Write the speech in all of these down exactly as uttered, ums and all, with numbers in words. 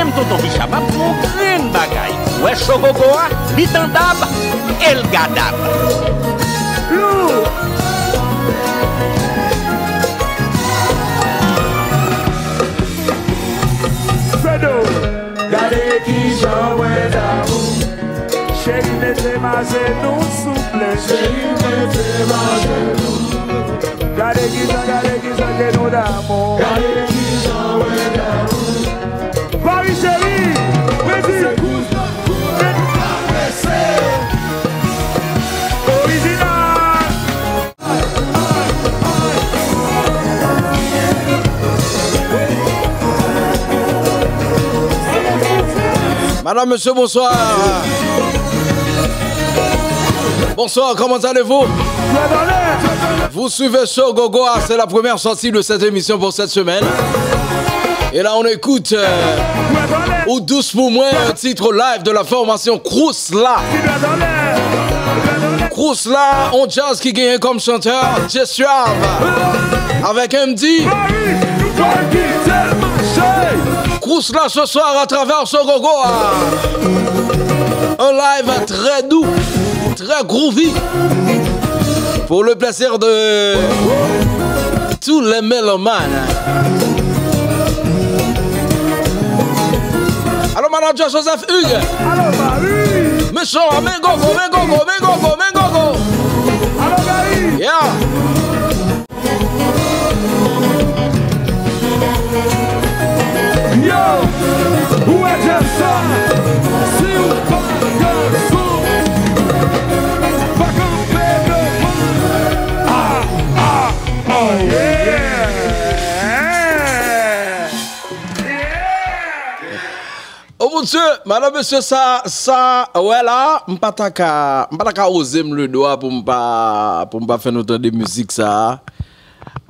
Menm tonton Bicha m ap di w yon grenn bagay. Ou wè Chogogo a, li tandab e l gadab. Lou! Fredo! Gade kijan mwen damou. Cheri mete m ajenou souple. Cheri mete m ajenou. Gade kijan, gade kijan ke nou damou. Gade kijan mwen damou. Paris cheri, mwen di. Orijinal. Madame, monsieur, bonsoir. Bonsoir, comment allez-vous? Vous suivez Show Gogo, ah, c'est la première sortie de cette émission pour cette semaine. Et là, on écoute euh, Ou Dous Pou Mwen, un titre live de la formation Crous La. Crous La, on jazz ki genyen kòm chantè Jay Suave. Avec M D. Crous La ce soir à travers Show Gogo, ah. Un live très doux, très groovy. Pour le plaisir de tous les mélomanes. Alo, manager Joseph Hugues. Alo, Paris. Men son, men gogo, men gogo, men gogo, men gogo. Alo, Paris. Yeah. Yo, ou wè djaz sa? Si w pa gason, pa kanpe devan. Ah, ah, oh yeah. Oh mon Dieu, madame, mesye, sa, sa, wè la, m pa ta ka, m pa ta ka oze m le dwa pou m pa, pou m pa fè nou tande mizik sa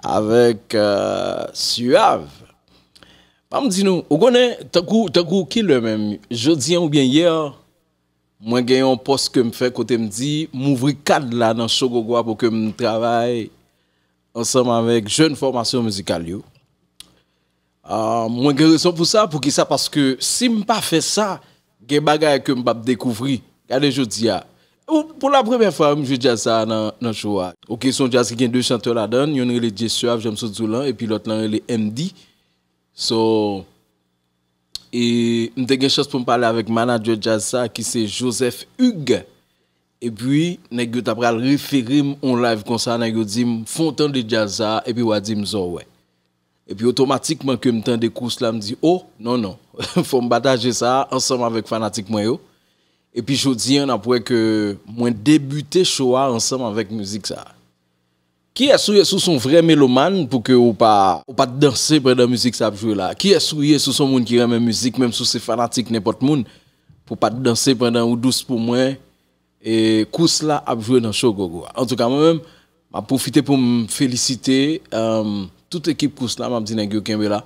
avèk euh, Suave. Ban m di nou, ou konnen, tankou, tankou kilè menm, jodi an oubyen yè, mwen gen yon pòs ke m fè kote m di, m ouvri kad la nan Show Gogo a pou ke m travay ansanm avèk jèn fòmasyon mizikal yo. Ah, mwen gen rezon pou sa, poukisa? Paske si m pa fè sa, gen bagay ke m p ap dekouvri. Gade jodi a. Ou, pou la premyè fwa, m jwe djaz sa a nan, nan show a. Oke, se yon djaz ki gen de chantè ladan l, youn rele Jay Suave, jan m sot di w lan, epi lòt lan rele M D. So, e m te gen chans pou m pale avèk manadjè djaz sa, ki se Joseph Hugues. Epi, nèg yo ta pral refere m on live konsa, nèg yo di m, "Fè w tande djaz sa a, epi w a di m sa w wè." Epi, otomatikman ke m tande Crous La, m di, "O, non, non, fò m pataje sa a ansanm avèk fanatik mwen yo." Epi, jodi a, n ap wè ke mwen debite show a ansanm avèk mizik sa a. Kiyès ou ye si w se yon vrè melomàn pou ke ou pa, ou pa t danse pandan mizik sa ap jwe la? Kiyès ou ye si w se yon moun ki renmen mizik, menm si w se fanatik nenpòt moun, pou w pa t danse pandan Ou Dous Pou Mwen, e, Crous La ap jwe nan Show Gogo a? Antouka, mwen menm, m ap pwofite pou m felisite, um, tout ekip Crous La, m ap di nèg yo kenbe la.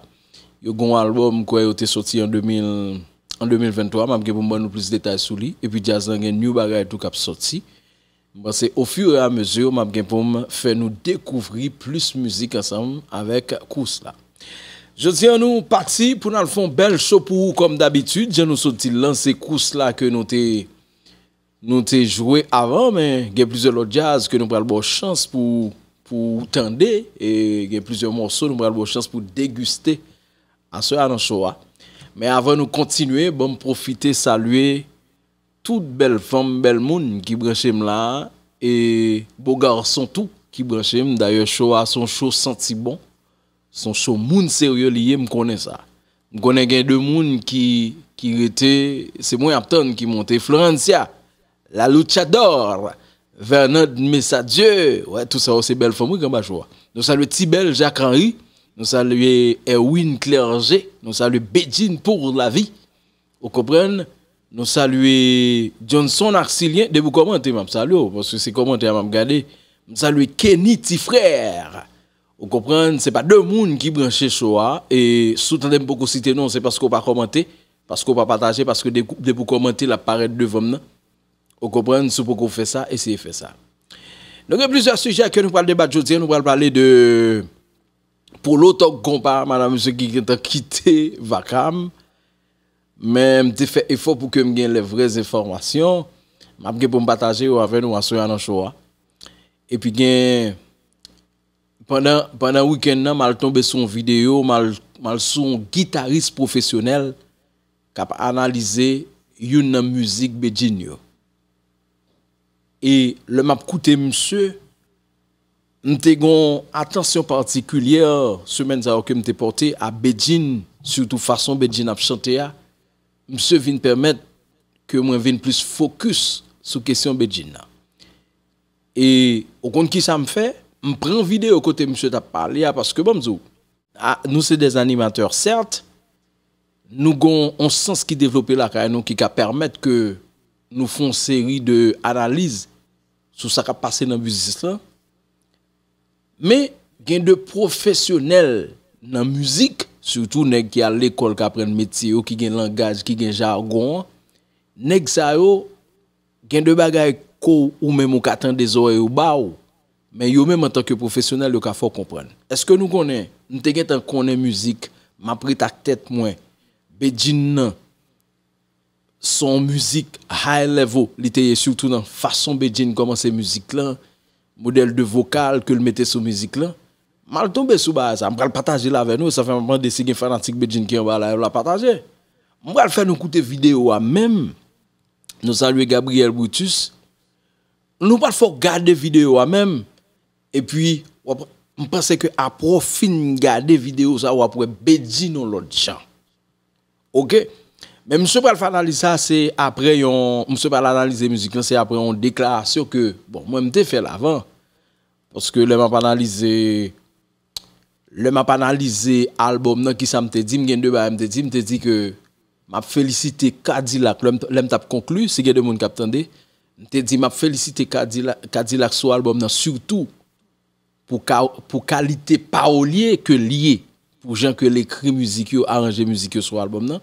Yo gen yon albòm, m kwè yo te soti an de mil, an de mil venntwa, m ap gen pou m ban nou plis detay sou li. Epi djaz lan gen new bagay tou k ap soti. M panse, au fur et à mesure, m ap gen pou m fè nou dekouvri plis mizik ansanm avèk Crous La. Jodi a, nou pati pou n al fè yon bèl show pou ou, kòm dabitid. Jan nou sot di l lan, se Crous La ke nou te, nou te jwe avan, men gen plizyè lòt djaz ke nou pral ba w chans pou, pou w tande, e gen plizyè mòso nou pral ba w chans pou w degiste aswè a nan show a. Men avan nou kontinye, ban m pwofite salye tout bèl fanm, bèl moun ki branche m la, e bo gason tou ki branche m. Dayè, show a se yon show santi bon, se yon show moun serye li ye, m konnen sa. M konnen gen de moun ki, ki rete, se mwen y ap tann ki monte. Florencia, la Luchador, Vernand Mesadieu, wè, tout sa yo se bèl fanm, wi, k anba show a. Nou salye Ti Bèl Jacques Henry, nou salye Erwin Clergé, nou salye Bedjine pour la vie. Ou konprann? Nou salye Johnson Arcilien. Depi w kòmante, m ap salye w, paske se kòmantè a m ap gade. M salye Kenny Ti Frè. Ou konprann? Se pa de moun ki branche show a. E si w tande m poko site non, se paske w pa kòmante, paske w pa pataje, paske de-, depi w kòmante, l ap parèt devan m nan. Ou konprann? Si w poko fè sa, eseye fè sa. Nou gen plizyè sijè ke nou pral debat jodi a. Nou pral pale de Polo Tòg Konpa, madanm mesye ki gentan kite vaka m. Men m te fè efò pou ke m gen lè vrè enfòmasyon. M ap gen pou m pataje yo avè nou aswè a nan show a. Epi gen, pandan, pandan wikenn nan, m al tonbe sou yon videyo, m al, m al sou yon gitaris pwofesyonèl k ap analize youn nan mizik Bedjine yo. E lè m ap koute misye, m te gen yon atansyon patikilyè semèn sa yo ke m te pòte a Bedjine, sitou fason Bedjine ap chante a. Misye vin pèmèt ke mwen vin plis fokis sou kesyon Bedjine nan. E ou konn kisa m fè? M pran videyo kote misye t ap pale a, paske ban m di w, a, nou se des animateurs, certes, nou gon yon sans ki devlope lakay nou ki ka pèmèt ke nou fè yon seri de analiz sou sa k ap pase nan biznis lan. Men gen de pwofesyonèl nan mizik, sitou nèg ki al lekòl, k aprann metye yo, ki gen langaj, ki gen jagon an. Nèg sa yo, gen de bagay ke w, ou menm ou ka tande zòrèy ou ba w, men yo menm antanke pwofesyonèl yo ka fè w konprann. Èske nou konnen, m te gentan konnen mizik, m ap ret ak tèt mwen, Bedjine nan, se yon mizik high level li te ye, sitou nan fason Bedjine kòmanse mizik lan, modèl de vokal ke l mete sou mizik lan. M al tonbe sou bagay sa, m pral pataje l avè nou, sa fè m ap mande si gen fanatik Bedjine ki anba live la, pataje. M pral fè nou koute videyo a menm. Nou salye Gabriel Brutus. Nou pral fè w gade videyo a menm. Epi, w ap, m panse ke apre w fin gade videyo sa, w ap wè Bedjine yon lòt jan. Oke? Men misye pral fè analiz sa, se apre yon, misye pral analize mizik lan, se apre yon deklarasyon ke, bon, mwen m te fè l avan. Paske lè m ap analize, lè m ap analize albòm nan, kisa m te di, m gen de bagay m te di, m te di ke m ap felisite Kadilak, lè m, lè m t ap konkli, si gen de moun k ap tande, m te di m ap felisite Kadilak, Kadilak sou albòm nan, sitou pou ka, pou kalite pawolye ke l ye, pou jan ke l ekri mizik yo, aranje mizik yo sou albòm nan.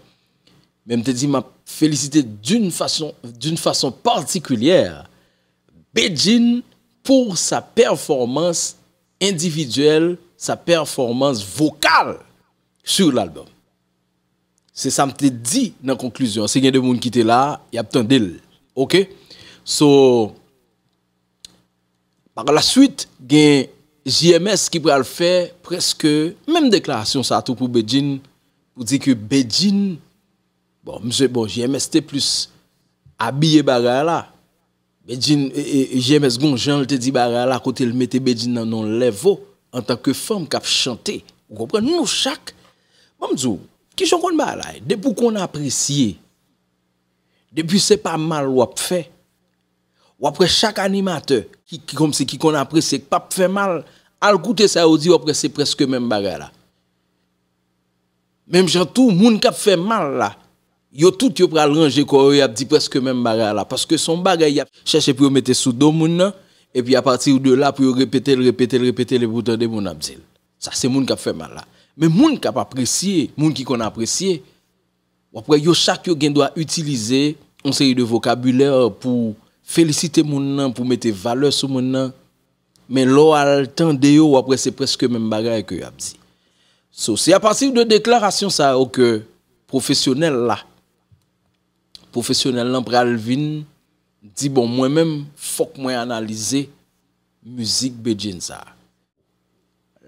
Men m te di m ap felisite d'une façon, d'une façon particulière Bedjine pour sa performance individuelle, sa performance vocale sur l'album. Se sa m te di nan konklizyon an. Si gen de moun ki te la, y ap tande l. Oke? So, par la suite, gen J M S ki pral fè prèske menm deklarasyon sa tou pou Bedjine, pou di ke Bedjine, bon, misye, bon, J M S te plis abiye bagay la. Bedjine, e, e, J M S gon jan l te di bagay la, kote l mete Bedjine nan yon level antanke fanm k ap chante. Ou konprann? Nou chak, ban m di w, kijan w konn bagay la ye? Depi w konn apresye, depi se pa mal w ap fè, w ap wè chak animatè ki, ki kòmsi ki konn apresye, k p ap fè mal, al koute sa yo di, w ap wè se prèske menm bagay la. Menm jan tou, moun k ap fè mal la, yo tout yo pral ranje kò yo, y ap di prèske menm bagay la. Paske se yon bagay y ap chèche pou yo mete sou do moun nan, epi apati de la, pou yo repete l, repete l, repete l, epi w tande moun ap di l. Sa se moun k ap fè mal la. Men moun k ap apresye, moun ki konn apresye, w ap wè yo chak yo gen dwa itilize yon seri de vokabilè pou felisite moun nan, pou mete valè sou moun nan. Men lè w al tande yo, w ap wè se prèske menm bagay ke y ap di. So, se apati de deklarasyon sa yo ke pwofesyonèl la, pwofesyonèl lan pral vin di, bon, mwen menm, fòk mwen analize mizik Bedjine sa.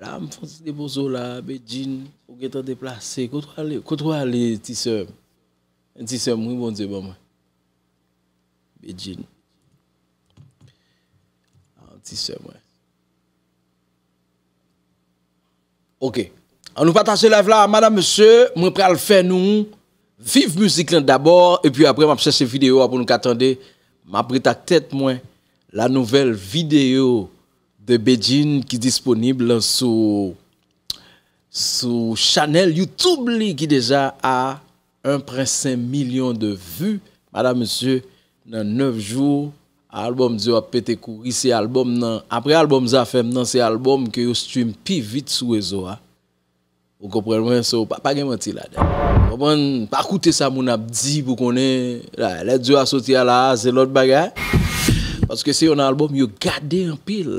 La, m fè yon ti depoze w la, Bedjine, ou gentan deplase. Kote w ale, kote w ale, ti sè m? Ti sè m, wi, Bondye ban mwen. Bedjine. Ah, ti sè mwen. Oke. An nou pataje live la, madam, mesye, mwen pral fè nou viv mizik lan dabò, epi apre m ap chèche videyo a pou nou ka tande. M ap ret ak tèt mwen, la nouvelle vidéo de Bedjine ki disponib sou, sou chanèl YouTube li ki deja a un point cinq million de vues. Madam, mesye, nan nèf jou, albòm Dye w ap pete kouri, se albòm nan, apre albòm Zafèm nan, se albòm ke yo stream pi vit sou rezo a. Ou konprann mwen? So, pa, pa gen manti ladan. Konprann? Pa koute sa moun ap di pou konnen, la, lè Dye w a soti a la, se lòt bagay. Paske se yon albòm yo gade anpil,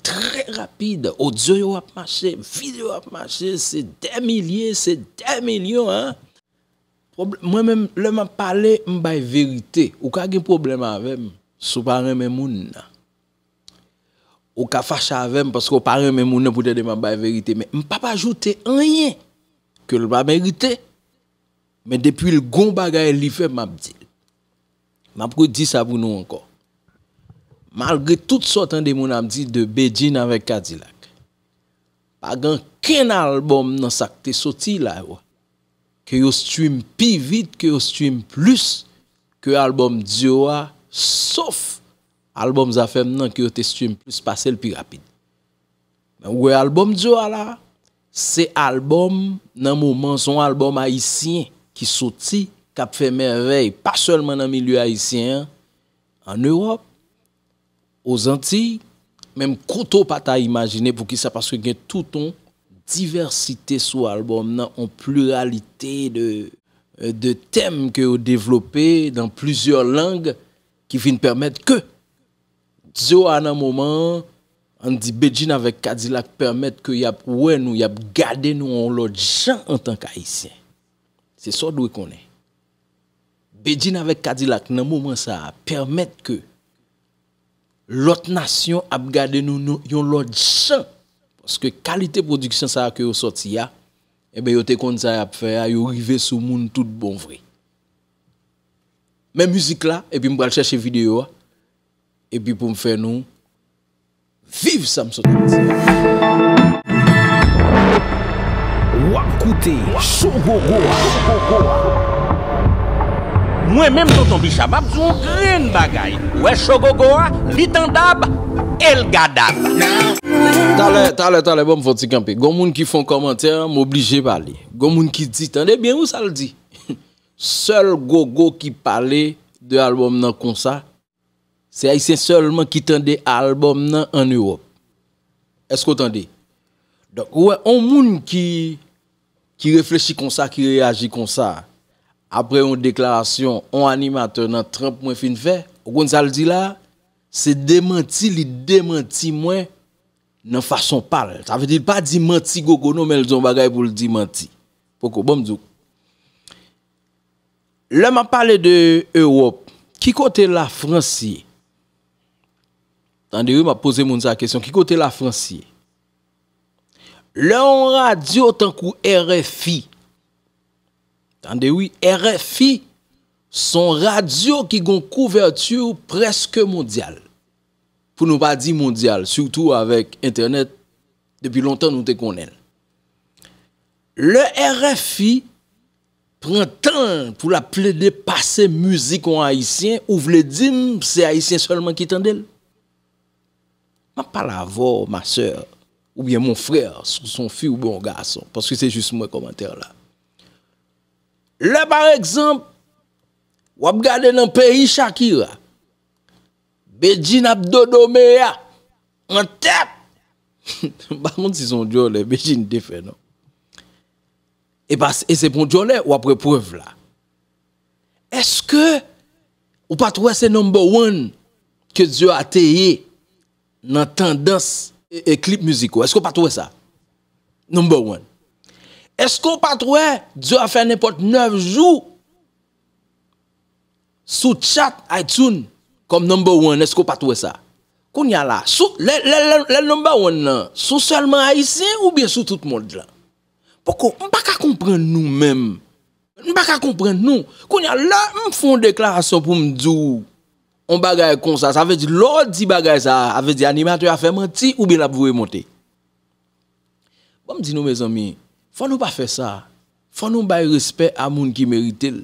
trè rapid. Odyo yo ap mache, videyo ap mache, se dè milye, se dè milyon, hein. Pwob- Mwen menm, lè m ap pale, m bay verite. Ou ka gen pwoblèm avè m si w pa renmen moun nan. Ou ka fache avè m paske w pa renmen moun nan, poutèt m ap bay verite. Men m p ap ajoute anyen ke l pa merite. Men depi l gon bagay li fè, m ap di l. M ap redi sa pou nou ankò. Malgre tout sa w tande moun ap di de Bedjine avèk Kadilak, pa gen okenn albòm nan sa k te soti la yo ke yo stream pi vit, ke yo stream plis ke albòm Dio a, sof albòm Zafèm nan ke yo te stream plis pase l pi rapid. Men ou wè albòm Dio a la, se albòm nan moman, se yon albòm ayisyen ki soti, k ap fè mèvèy, pa sèlman nan milye ayisyen an, an Ewòp, Ozantiy, menm kote w pa ta imajine. Poukisa? Paske gen tout yon divèsite sou albòm nan, yon pliralite de, de tèm ke yo devlope nan plizyè lang ki vin pèmèt ke Dio a nan moman an, ann di Bedjine avèk Kadilak pèmèt ke y ap wè nou, y ap gade nou yon lòt jan antank Ayisyen. Se sa w dwe konnen. Bedjine avèk Kadilak nan moman sa a pèmèt ke lòt nasyon ap gade nou, nou yon lòt jan. Paske kalite pwodiksyon sa a ke yo sòti a, enben, yo te konn sa y ap fè a, yo rive sou moun tout bon vre. Men mizik la, epi m pral chèche videyo a, epi pou m fè nou viv sa m sot ap di a. W ap koute Show Gogo a. Mwen menm Tonton Bicha m ap di w yon grenn bagay. Ou wè Show Gogo a, li tandab, e l gadab. Talè, talè, talè, ban m fè yon ti kanpe. Gon moun ki fè yon kòmantè, m oblije pale. Gon moun ki di, tande byen wi sa l di. Sèl Gogo ki pale de albòm nan konsa, se Ayisyen sèlman ki tande albòm nan an Ewòp. Èske w tande? Donk, ou wè, yon moun ki, ki reflechi konsa, ki reyaji konsa, apre yon deklarasyon yon animatè nan tranp mwen fin fè, ou konn sa l di la? Se demanti li demanti mwen nan fason pa l. Sa vle di, li pa di manti Gogo non, men l di yon bagay pou l di manti. Poko, ban m di w. Lè m ap pale de Ewòp, ki kote Lafrans ye? Tande wi, m ap poze moun sa kesyon, ki kote Lafrans ye? Lè yon radyo tankou R F I, tande wi, R F I, se yon radyo ki gon kouvèti prèske mondyal. Pou nou pa di mondyal, sitou avèk entènèt, depi lontan nou te konnen l. Lè R F I pran tan l pou l ap plede pase mizik yon Ayisyen, ou vle di m se Ayisyen sèlman ki tande l? M ap pale avè w, ma sè, oubyen mon frè, si w se yon fi oubyen yon gason, paske se jis mwen kòmantè la. Lè, pa egzanp, w ap gade nan peyi Shakira, Bedjine ap dodo Mea an tèt. M pa konn si se yon djòlè Bedjine te fè, non. E pa, e se pa yon djòlè, w ap wè prèv la. Èske ou pa t wè se number one ke Dio a te ye nan tandans e, e klip mizik yo? Èske w pa t wè sa? Number one. Èske w pa t wè Dio a fè nenpòt nèf jou sou chat iTunes kòm number one? Èske w pa t wè sa? Kounye a la, sou, lè, lè, lè, lè number one nan, sou sèlman Ayisyen oubyen sou tout mond lan? Poko, m pa ka konprann nou menm. M pa ka konprann nou. Kounye a, lè m fè yon deklarasyon pou m di w yon bagay konsa, sa vle di, lè w di bagay sa a, sa vle di animatè a fè manti oubyen l ap voye monte? Ban m di nou, mezanmi, fò nou pa fè sa. Fò nou bay respè a moun ki merite l.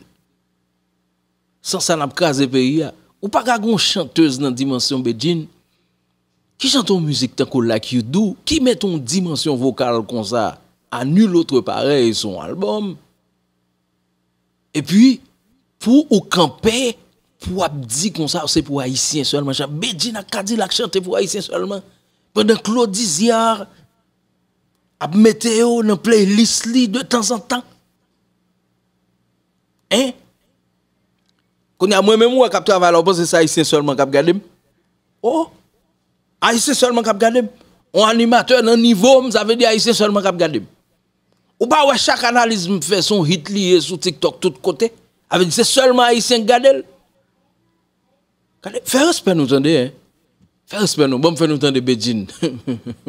San sa, n ap kraze peyi a. Ou pa ka gen yon chantèz nan dimansyon Bedjine ki chante yon mizik tankou Like You Do, ki mete yon dimansyon vokal konsa, à nul autre pareil, sou yon albòm. Epi, pou ou kanpe, pou w ap di konsa, se pou Ayisyen sèlman. Jan Bedjine ak Kadilak chante pou Ayisyen sèlman. Pandan Claude Dizier ap mete yo nan playlist li de tanzantan. Hein? Kounye a, mwen menm ou wè k ap travay la, ou panse se Ayisyen sèlman k ap gade m? Oh! Ayisyen sèlman k ap gade m. On animatè nan nivo m, sa vle di Ayisyen sèlman k ap gade m. Ou pa wè chak analiz m fè se yon hit li ye sou TikTok tout kote? Sa vle di se sèlman Ayisyen k gade l? Gade, fè respè nou tande, hein. Fè respè nou. Ban m fè nou tande Bedjine.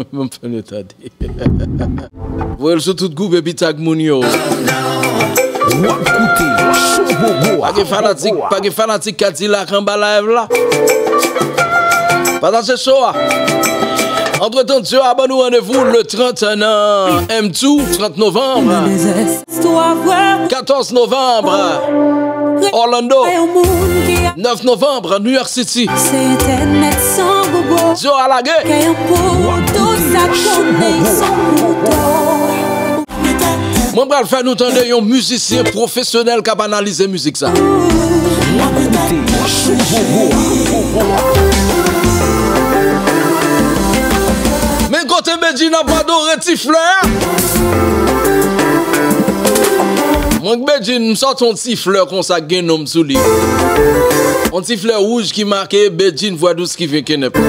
Ban m fè nou tande. Voye l sou tout gwoup epi tag moun yo. W ap koute Show Bobo a. Pa gen fanatik, pa gen fanatik Kadilak anba live la. Pataje show a. Antretan, Dio a ban nou randevou le trant nan M two, trant novanm. Katòz novanm, Orlando. Nèf novanm, New York City. Dio a lage. Mwen pral fè nou tande yon mizisyen pwofesyonèl k ap analize mizik sa. Men kote Bedjine ap adore ti flè a. Mwen k Bedjine, m sòti yon ti flè konsa k gen non m sou li. Yon ti flè wouj ki make Bedjine vwa dous ki vin kenèp.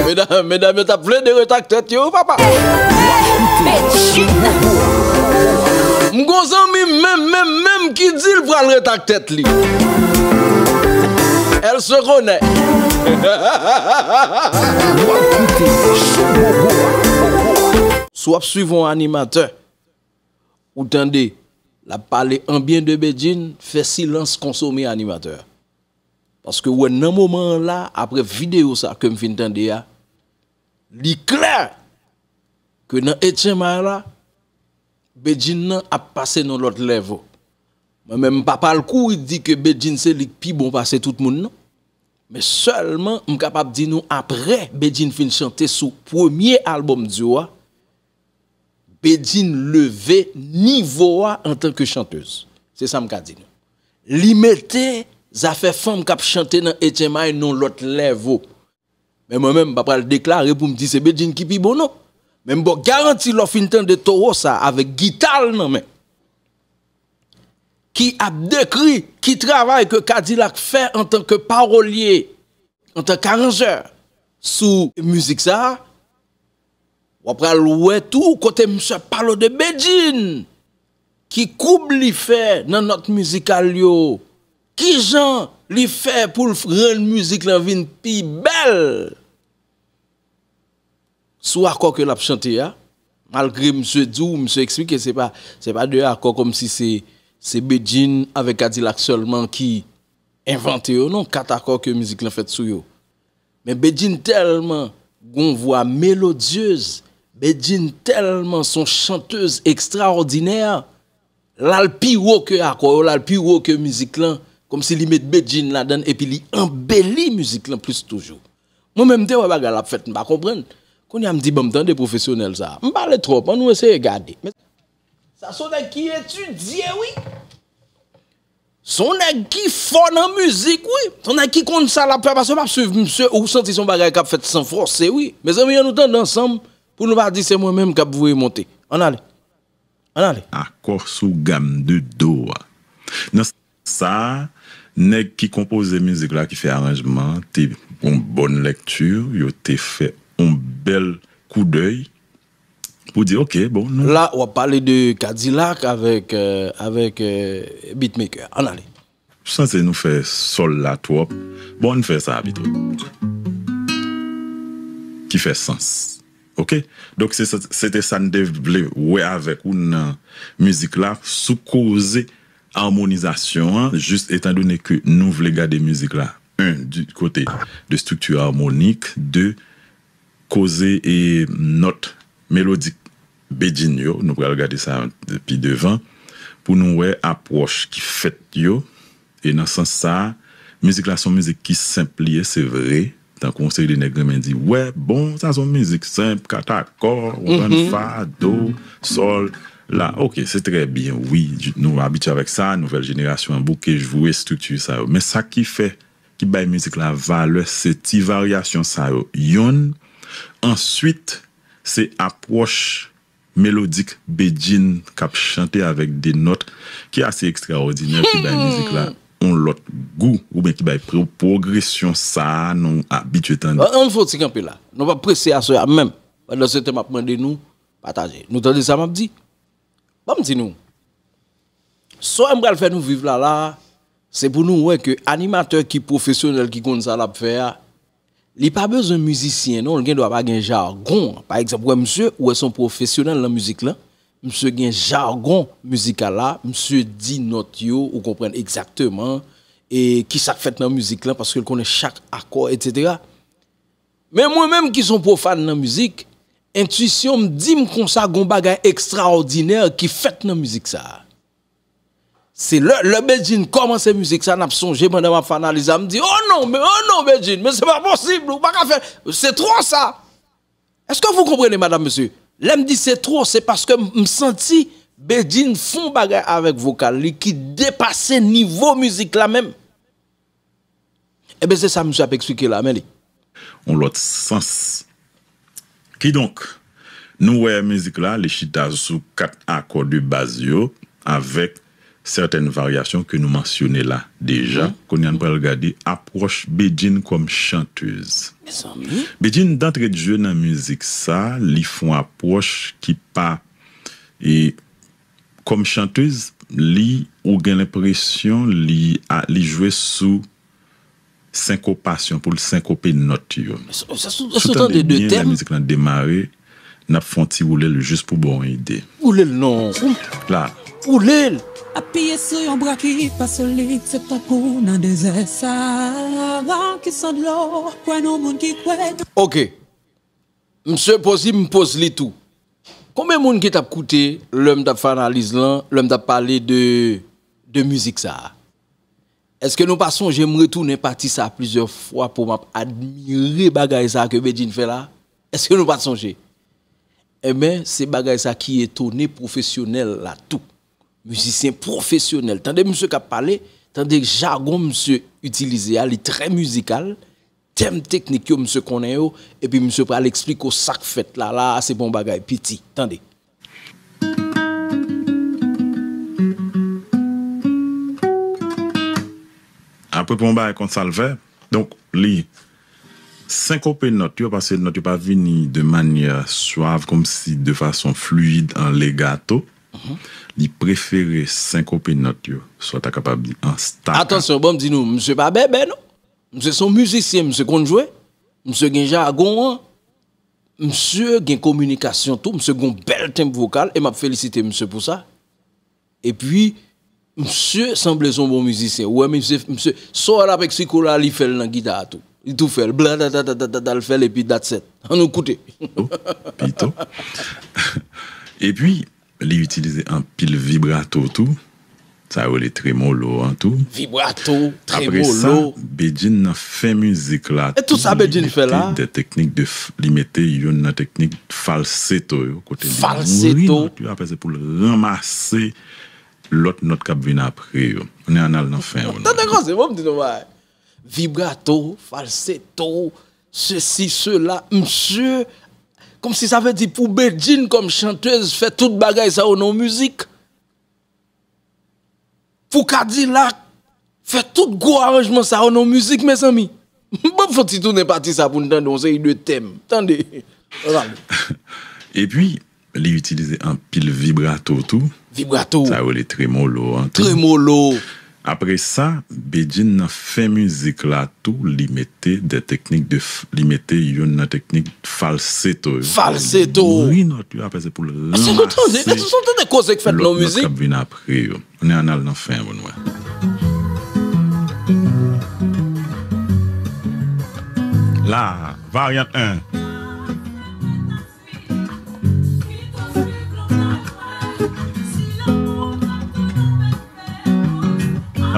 Medam, medam yo t ap plede ret ak tèt yo, papa. M gon zanmi m menm, menm, menm ki di l pral ret ak tèt li. Elle se connaît. Si w ap swiv yon animatè, ou tande l ap pale an byen de Bedjine, fè silans, konsome animatè a. Paske w wè nan moman an la, apre videyo sa ke m fin tande a, li klè ke nan Etchenmay la, Bedjine nan ap pase nan lòt level. Mwen menm, m pa pral kouri di ke Bedjine se li k pi bon pase tout moun, non. Men sèlman, m kapab di nou, apre Bedjine fin chante sou premye albòm Dio a, Bedjine leve nivo a antanke chantèz. Se sa m ka di nou. Li mete zafè fanm k ap chante nan Etchenmay nan yon lòt level. Men mwen menm, m pa pral deklare pou m di se Bedjine ki pi bon, non. Men m ba w garanti, lè w fin tande towo sa avèk gita l nan men, ki ap dekri ki travay ke Kadilak fè antanke pawolye, antanke aranjè sou mizik sa a, w ap pral wè tou kote misye ap pale w de Bedjine, ki koub li fè nan nòt mizikal yo, kijan li fè pou l rann mizik lan vin pi bèl. Sou akò ke l ap chante a, malgre misye di w, misye eksplike se pa, se pa de akò kòmsi se, se Bedjine avèk Kadilak sèlman ki envante yo, non, kat akò ke mizik lan fèt sou yo. Men Bedjine tèlman gon vwa melodyez, Bedjine tèlman son chantèz ekstraòdinè, l al pi wo ke akò yo, l al pi wo ke mizik lan, kòmsi li met Bedjine ladan l epi li anbeli mizik lan plis toujou. Mwen menm, m te wè bagay la ap fèt, m pa konprann. Kounye a, m di, "Ban m tande pwofesyonèl sa a." M pale twòp, ann nou eseye gade. Men sa se yon nèg ki etidye, wi. Se yon nèg ki fò nan mizik, wi. Se yon nèg ki konn sa l ap fè, paske w p ap swiv misye, ou santi se yon bagay k ap fèt san fòse, wi. Mezanmi, ann nou tande ansanm, pou nou pa di se mwen menm k ap voye monte. Ann ale. Ann ale. Akò sou gam de do a. Nan sa a, nèg ki konpoze mizik la, ki fè aranjman an, te yon bòn lèkti, yo te fè yon bèl koudèy pou di, "Ok, bon, nou." La, w ap pale de Kadilak avèk, euh, avèk, euh, beatmaker. Ann ale. Sanse nou fè sòl la twòp. Bon, ann fè sa a pito. Ki fè sans. Ok? Donk, se, se, se te sa n te vle wè avèk ou nan mizik la, sou koze amonizasyon an, jis etandone ke nou vle gade mizik la, un, du kote de strikti amonik, de, koze e nòt melodik Bedjine yo, nou pral gade sa pi devan, pou nou wè apwòch ki fèt yo. E nan sans sa a, mizik la se yon mizik ki senp li ye, se vre. Tankou yon seri de nèg renmen di, "Wè, bon, sa se yon mizik senp, kat akò, ou konprann, fa, do, sòl, la." Ok, se trè byen, wi, nou abitye avèk sa, nouvèl jenerasyon an bouke, jwe estrikti sa yo. Men sa ki fè, ki bay mizik la valè, se ti varyasyon sa yo. Yonn, answit, se apwòch melodik Bedjine k ap chante avèk de nòt ki ase ekstraòdinè, ki bay mizik la yon lòt gou, oubyen ki bay pro-, pwogresyon sa a nou abitye tande. An, ann fè yon ti kanpe la. Nou p ap prese aswè a menm. Pandan se tan, m ap mande nou, Pataje. Nou tande sa m ap di? Ban m di nou. Sa m pral fè nou viv la la, se pou nou wè ke animatè ki pwofesyonèl ki konn sa l ap fè a, li pa bezwen mizisyen non, li gen dwa pa gen jagon. Pa egzanp, wè misye, ou wè se yon pwofesyonèl nan mizik lan, misye gen jagon mizikal la, misye di nòt yo, ou konprann egzakteman, e ki sa k fèt nan mizik lan, paske l konnen chak akò, etsetera. Men mwen menm ki se yon pwofàn nan mizik, entwisyon m di m konsa gon bagay ekstraòdinè ki fèt nan mizik sa a. Se lè, lè Bedjine kòmanse mizik sa, n ap sonje pandan m ap fè analiz la, m di, "Oh non, men, oh non, Bedjine, men se pa posib, ou pa ka fè, se twò sa." Èske vous comprenez, madame, monsieur? Lè m di se twò, se paske m, m santi Bedjine fè yon bagay avèk vokal li ki depase nivo mizik la menm. Ebyen, se sa misye ap eksplike la, men li. Yon lòt sans. Kidonk, nou wè mizik la, li chita sou kat akò de baz yo, avèk sètèn varyasyon ke nou mansyone la deja. Mhm. Kounye a, n pral gade apwòch Bedjine kòm chantèz. Mezanmi. Bedjine, d'antre de jeu nan mizik sa, li fè yon apwòch ki pa, e, kòm chantèz, li, ou gen lenpresyon li, a, li jwe sou senkopasyon, pou l senkope nòt yo. Sa, sa, sa, si w tande byen, lè mizik lan demare, n ap fè yon ti woule l jis pou ba w yon ide. Woule l non. La. Woule l. Apiye sou yon bra ki pa solid, se tankou nan dezè Sahara ki san dlo. Kwè nan moun ki kwè. Ok. Misye poze, m poze li tou. Konbyen moun ki t ap koute lè m t ap fè analiz lan, lè m t ap pale de, de mizik sa a? Èske nou pa sonje m retounen pati sa a plizyè fwa pou m ap admire bagay sa a ke Bedjine fè la? Èske nou pa t sonje? Enben, se bagay sa ki etone pwofesyonèl la tou. Mizisyen pwofesyonèl. Tande misye k ap pale, tande jagon misye itilize a, li trè mizikal, tèm teknik yo misye konnen yo, epi misye pral eksplike w sa k fèt la, la a se pa yon bagay piti. Tande. Apre pou yon bagay konsa l fè, donk li senkope nòt yo, paske nòt yo pa vini de manyè swav, kòmsi de fason fluid, an legato. Mhm. Li prefere senkope nòt yo, swa ta kapab di an staka. Atansyon, bon, m di nou, misye pa bèbè, non. Misye se yon mizisyen, misye konn jwe, misye gen jagon an, misye gen kominikasyon tou, misye gen yon bèl tenb vokal, e m ap felisite misye pou sa. Epi, misye sanble se yon bon mizisyen. Ou wè, misye, misye, sa w wè l ap eksplike w la, li fè l nan gita a tou. Li tou fè l. Bla, da, da, da, da, da, da, l fè l, epi that's it. Ann nou koute. Pito. Epi, li itilize anpil vibrato tou. Sa yo rele tremolo an tou. Vibrato, tremolo. Apre sa, Bedjine nan fen mizik la tou, li mete de teknik de f-, li mete youn nan teknik falseto yo, kote li mouri nòt yo, apre se pou l ranmase lòt nòt k ap vin apre yo. Ann al nan fen yo. Tande koze, bon, m di nou bagay. Vibrato, falseto, sesi, sela, misye, kòmsi sa vle di pou Bedjine kòm chantèz fè tout bagay sa yo nan yon mizik. Pou Kadilak fè tout gwo aranjman sa yo nan yon mizik, mezanmi. Ban m fè yon ti tounen pati sa pou n tande yon seri de tèm. Tande. Epi, li itilize anpil vibrato tou. Vibrato. Sa yo rele tremolo an tou. Tremolo. Apre sa, Bedjine nan fen mizik la tou, li mete de teknik de f-, li mete youn nan teknik falseto yo. Falseto. Li mouri nòt yo, apre se pou l ranmase lòt nòt k ap vin apre yo. Ann al nan fen an pou n wè. La, varyant en.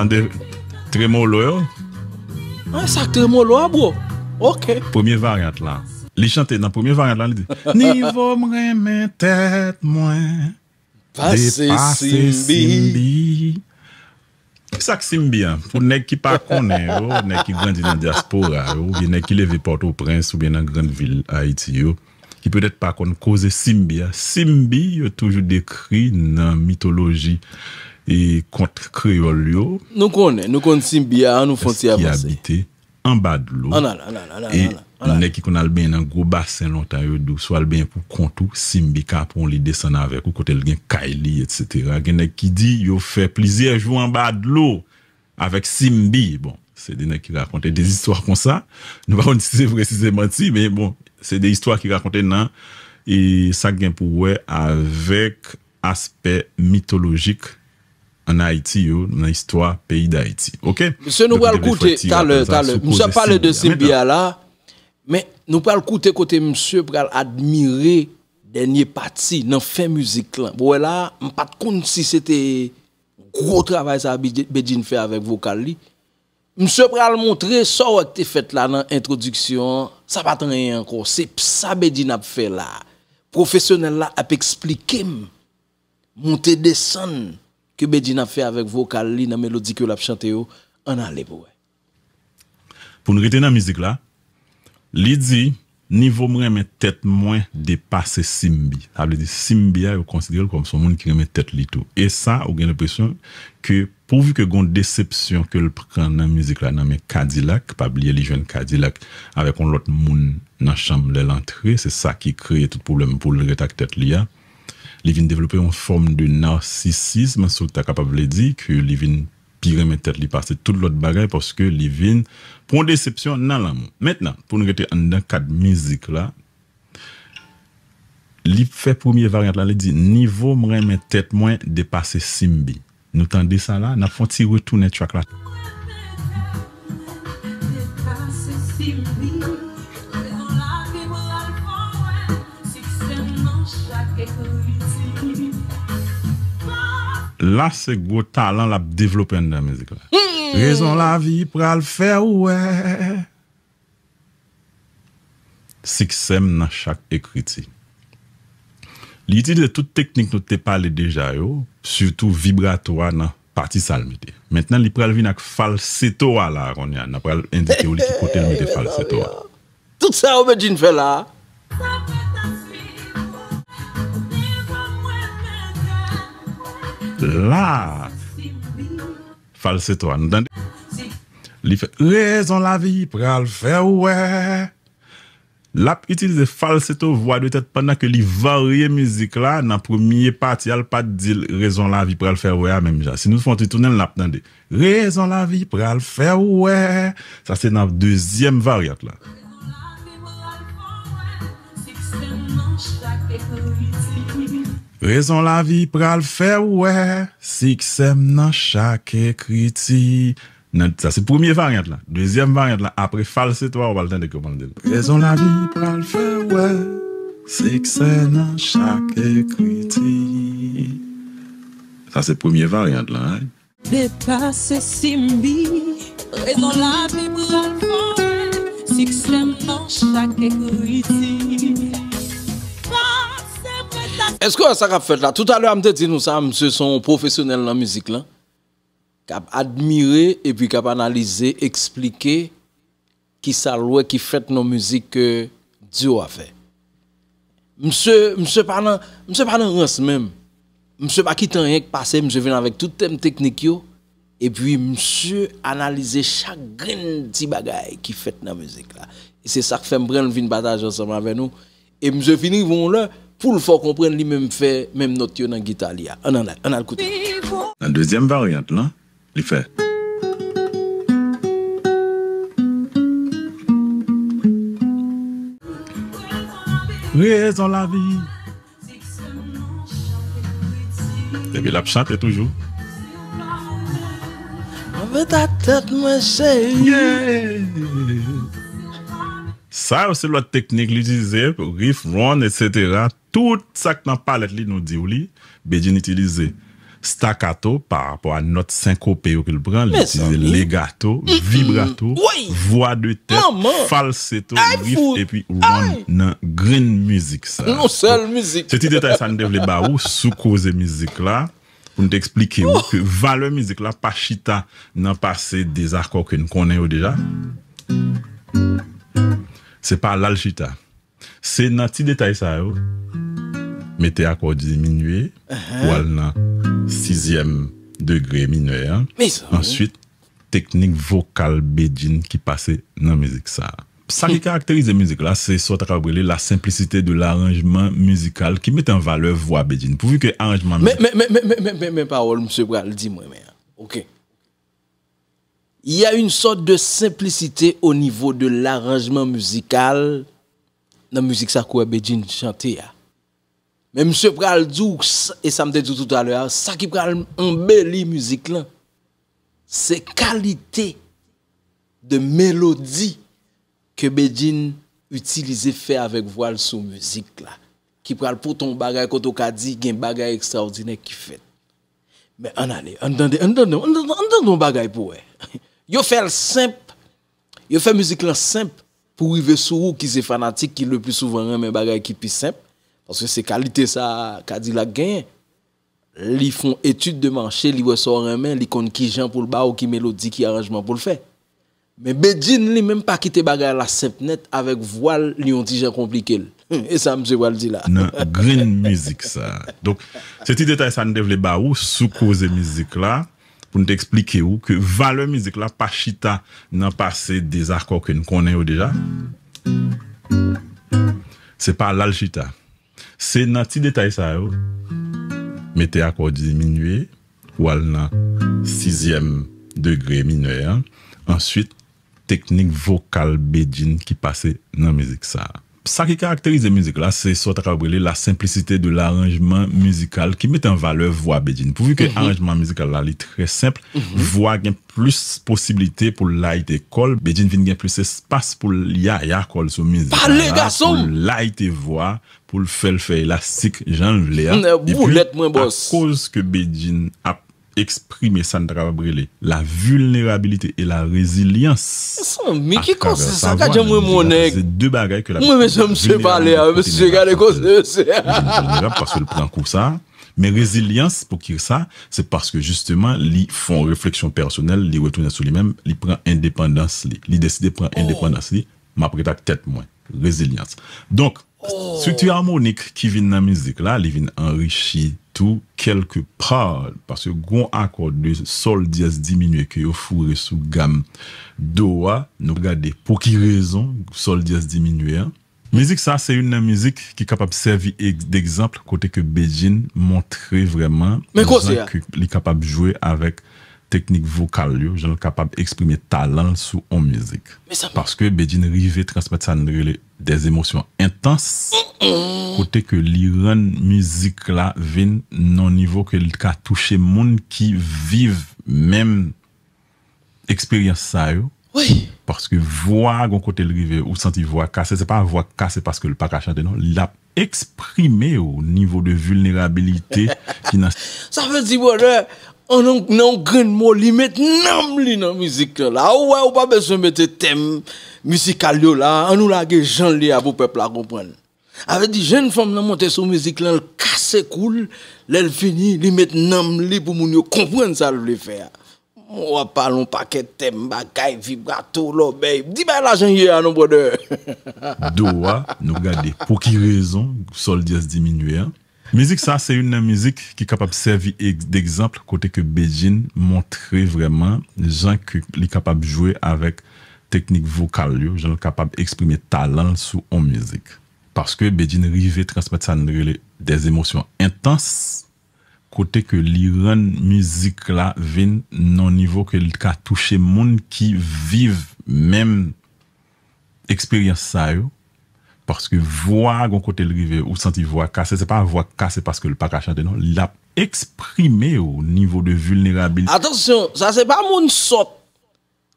Tande tremolo yo? An, sa k tremolo a, bro? Ok. Premye varyant la. Li chante nan premye varyant la, li di, "Nivo m renmen tèt mwen." Pase depase Simbi. Simbi. Kisa k Simbi an? Pou nèg ki pa konnen yo, nèg ki grandi nan dyaspora yo, oubyen nèg ki leve Pòtoprens, oubyen nan grann vil Ayiti yo, ki petèt pa konn koze Simbi a. Simbi, yo toujou dekri nan mitoloji e kont kreyòl yo. Nou konnen, nou konn Simbi a, an nou fè yon ti avanse. Ki abite anba dlo. Ann al, ann al, ann al, e ann al, ann al. Nèg ki konn al benyen nan gwo basen lontan, yo di w si w al benyen pou kont ou, Simbi ka pran w, li desann avèk ou, kote l gen kay li, etsetera. Gen nèg ki di yo fè plizyè jou anba dlo avèk Simbi. Bon, se de nèg ki rakonte de istwa konsa. Nou pa konn si se vre, si se manti, men bon, se de istwa ki rakonte nan, e sa k gen pou wè avèk aspè mitolojik ann Ayiti yo, nan istwa peyi Dayiti. Oke? Mesye, nou pral koute talè, talè. Misye ap pale de Simbi a la, men nou pral koute kote misye pral admire dènye pati nan fen mizik lan. Bon, wè la, m pa t konn si se te gwo travay sa Bedjine fè avèk vokal li. Misye pral montre sa w wè k te fèt la nan entwodiksyon an, sa pa t anyen ankò. Se sa Bedjine ap fè la. Pwofesyonèl la ap eksplike m monte desann ke Bedjine ap fè avèk vokal li nan melodi ke l ap chante yo. Ann ale pou wè. Pou n rete nan mizik la, li di, nivo m renmen tèt mwen depase Simbi. Sa vle di Simbi a, yo konsidere l kòm se yon moun ki renmen tèt li tou. E sa, ou gen lenpresyon ke pouvi ke gon desepsyon ke l pran nan mizik la nan men Kadilak, pa bliye li jwenn Kadilak avèk yon lòt moun nan chanm lè l antre, se sa ki kreye tout pwoblèm pou l ret ak tèt li a. Li vin devlope yon fòm de narsisizm, si w ta kapab vle di, ke li vin pi renmen tèt li pase tout lòt bagay, paske li vin pran desepsyon nan lanmou. Mentnan, pou n rete anndan kad mizik la, li fè premye varyant la, li di, nivo m renmen tèt mwen depase Simbi. Nou tande sa la, n ap fè yon ti retounen track la. La se gwo talan l ap devlope anndan mizik la. Rezon lavi pral fè w wè. Siksè m nan chak ekriti. Li itilize tout teknik nou te pale deja yo, sitou vibrato a nan pati sa l mete. Mentnan, li pral vin ak falseto a la kounye a. N a pral endike w li ki kote l mete falseto a. Tout sa yo Bedjine fè la a. La, falseto a, nou tande? Li fè, rezon lavi pral fè w wè. L ap itilize falseto, vwa de tèt, pandan ke li varye mizik la. Nan premye pati a, l pa t di l rezon lavi pral fè w wè a menm jan. Si nou fè yon ti tounen l, n ap tande, rezon lavi pral fè w wè. Sa se nan dezyèm varyant la. Rezon lavi pral fè w wè, siksè m nan chak ekriti. Nan, sa se premye varyant la. Dezyèm varyant la, apre falseto a, w pral tande kòman l di l. Rezon lavi pral fè w wè, siksè nan chak ekriti. Sa se premye varyant la, hein. Depase Simbi, rezon lavi pral fè w wè, siksè m nan chak ekriti. Pase mwen ta... Èske w wè sa k ap fèt la? Toutalè a, m te di nou sa, misye se yon pwofesyonèl nan mizik lan, k ap admire epi k ap analize, eksplike kisa l wè ki fèt nan mizik ke Dio a fè. Misye, misye pa nan, misye pa nan rans menm. Misye pa kite anyen k pase, misye vin avèk tout tèm teknik yo, epi misye analize chak grenn ti bagay ki fèt nan mizik la. E se sa k fè m pran l vin pataje ansanm avè nou. E misye fin rive yon lè pou l fè w konprann li menm fè menm nòt yo nan gita li a. Ann, ann al, ann al koute. Nan dezyèm varyant lan, li fè. Rezon lavi. Epi l ap chante toujou. Mwen met a tèt mwen, cheri. Yeah! Sa yo se lòt teknik li itilize, riff, run, etsetera. Tout sa k nan palèt li, nou di w li, Bedjine itilize staccato pa rapò a nòt senkope yo ke l pran, li itilize legato, vibrato, vwa de tèt, falseto, riff, epi run nan grenn mizik sa. Yon sèl mizik. Se ti detay sa n te vle ba ou sou koze mizik la, pou n te eksplike w ke valè mizik la pa chita nan pase dezakò ke n konnen yo deja. Se pa la l chita. Se nan ti detay sa yo, mete akò diminye, pou al nan sizyèm degre minè an. Answit, teknik vokal Bedjine ki pase nan mizik sa a. Sa ki karakterize mizik la, se sa w ta kapab rele la simplicité de l'arrangement musical ki mete an valè vwa Bedjine. Pouvi ke aranjman mizik. Men, men, men, men, men, men, men, men pawòl misye pral di mwen, men, ok. Il y a une sorte de simplicité au niveau de l'arrangement musical nan mizik sa kwè Bedjine chante a. Men misye pral di w, e sa m te di w toutalè a, sa ki pral anbeli mizik lan, se kalite de melodi ke Bedjine itilize fè avèk vwa l sou mizik la, ki pral pote yon bagay kote w ka di gen bagay ekstraòdinè ki fèt. Men ann ale, ann tande, ann tande, ann tande, ann tande yon bagay pou wè. Yo fè l senp, yo fè mizik lan senp pou rive sou ou ki se fanatik ki le pli souvan renmen bagay ki pi senp, paske se kalite sa Kadilak genyen. Li fè yon etid de mache, li wè sa w renmen, li konn ki jan pou l ba w, ki melodi, ki aranjman pou l fè. Men Bedjine li menm pa kite bagay la senp nèt, avèk vwa l, li yon ti jan konplike l. E sa misye pral di la. Nan grenn mizik sa. Donk, se ti detay sa n te vle ba ou sou koze mizik la, pou n te eksplike ou ke valè mizik la pa chita nan pase dezakò ke n konnen yo deja. Se pa la l chita. Se nan ti detay sa yo, mete akò diminye, ou al nan sizyèm degre minè an. Answit, teknik vokal Bedjine ki pase nan mizik sa a. Sa ki karakterize mizik la, se sa w ta kapab rele la simplicité de l'arrangement musical ki mete an valè vwa Bedjine. Pouvi ke aranjman mizikal la, li trè senp, vwa gen plis posiblite pou l layite kò l, Bedjine vin gen plis espas pou l yaya kò l sou mizik la, pou l layite vwa, pou l fè l fè elastik jan l vle a. Epi, akoz ke Bedjine ap eksprime sa n ta kapab rele la vulnérabilité et la résilience. Mezanmi, ki koze sa? Gad jan mwen monnen. Se de bagay ke l ap di. Mwen, mezanmi, misye pale a, mesye, gade koze, mesye. Li vin vilnerab paske l pran kou sa. Men rezilyans, pou ki sa? Se paske, jisteman, li fè yon refleksyon pèsonèl, li retounen sou li menm, li pran endepandans li. Li deside pran endepandans li. M ap ret ak tèt mwen. Rezilyans. Donk, strikti amonik ki vin nan mizik la, li vin anrichi tou kèlke pa, paske gon akò de sòl dyès diminye ke yo foure sou gam do a, nou gade pou ki rezon sòl dyès diminye an. Mizik sa se youn nan mizik ki kapab sèvi degzanp kote ke Bedjine montre vrèman jan ke li kapab jwe avèk teknik vokal yo, jan l kapab eksprime talan l sou on mizik. Paske Bedjine rive transmèt sa n rele des émotions intenses, kote ke li rann mizik la vin nan nivo ke l ka touche moun ki viv menm eksperyans sa yo. Paske vwa a gon kote l rive, ou santi vwa kase, se pa vwa kase paske l pa ka chante non, l ap eksprime w nivo de vilnerabilite ki nan. Sa vle di, brother, an nan yon grenn mo, li met nanm li nan mizik lan la. Ou wè, ou pa bezwen mete tèm mizikal yo la, an nou lage jan l ye a pou pèp la konprann. Sa vle di, jèn fanm nan monte sou mizik lan, l kase kou l, lè l fini, li met nanm li pou moun yo konprann sa l vle fè a. W ap pale yon pakèt tèm, bagay, vibrato, lòbèy. Di bagay la jan l ye a non, brother. Do a, nou gade pou ki rezon sòl dyès diminye an. Mizik sa se youn nan mizik ki kapab sèvi degzanp kote ke Bedjine montre vrèman jan ke li kapab jwe avèk teknik vokal yo, jan l kapab eksprime talan l sou on mizik. Paske Bedjine rive transmèt sa n rele des émotions intenses, kote ke li rann mizik la vin nan nivo ke l ka touche moun ki viv menm eksperyans sa yo. Paske vwa a gon kote l rive, ou santi vwa kase, se pa vwa kase paske l pa ka chante non, l ap eksprime w nivo de vilnerabilite. Atansyon, sa se pa moun sòt.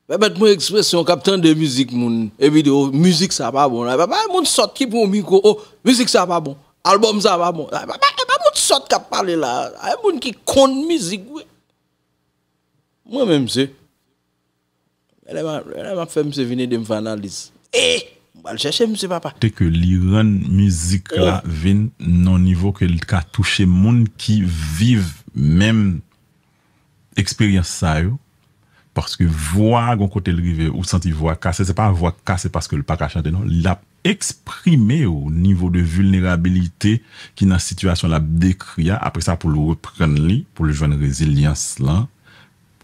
Pèmèt mwen ekspresyon k ap tande mizik moun, epi di, o, mizik sa pa bon la. Pa, pa moun sòt ki pran yon mikwo, o, mizik sa pa bon. Albòm sa pa bon. Pa, pa, pa, pa moun sòt k ap pale la. A moun ki konn mizik vre. Mwen menm se. Lè m ap, lè m ap fè misye vin ede m fè analiz. E! M pral chèche misye, papa. Te ke li rann mizik la vin nan nivo ke l ka touche moun ki viv menm eksperyans sa yo, paske vwa a gon kote l rive, ou santi vwa kase, se pa vwa kase paske l pa ka chante non, l ap eksprime w nivo de vilnerabilite ki nan sitiyasyon l ap dekri a, apre sa pou l reprann li, pou l jwenn rezilyans lan,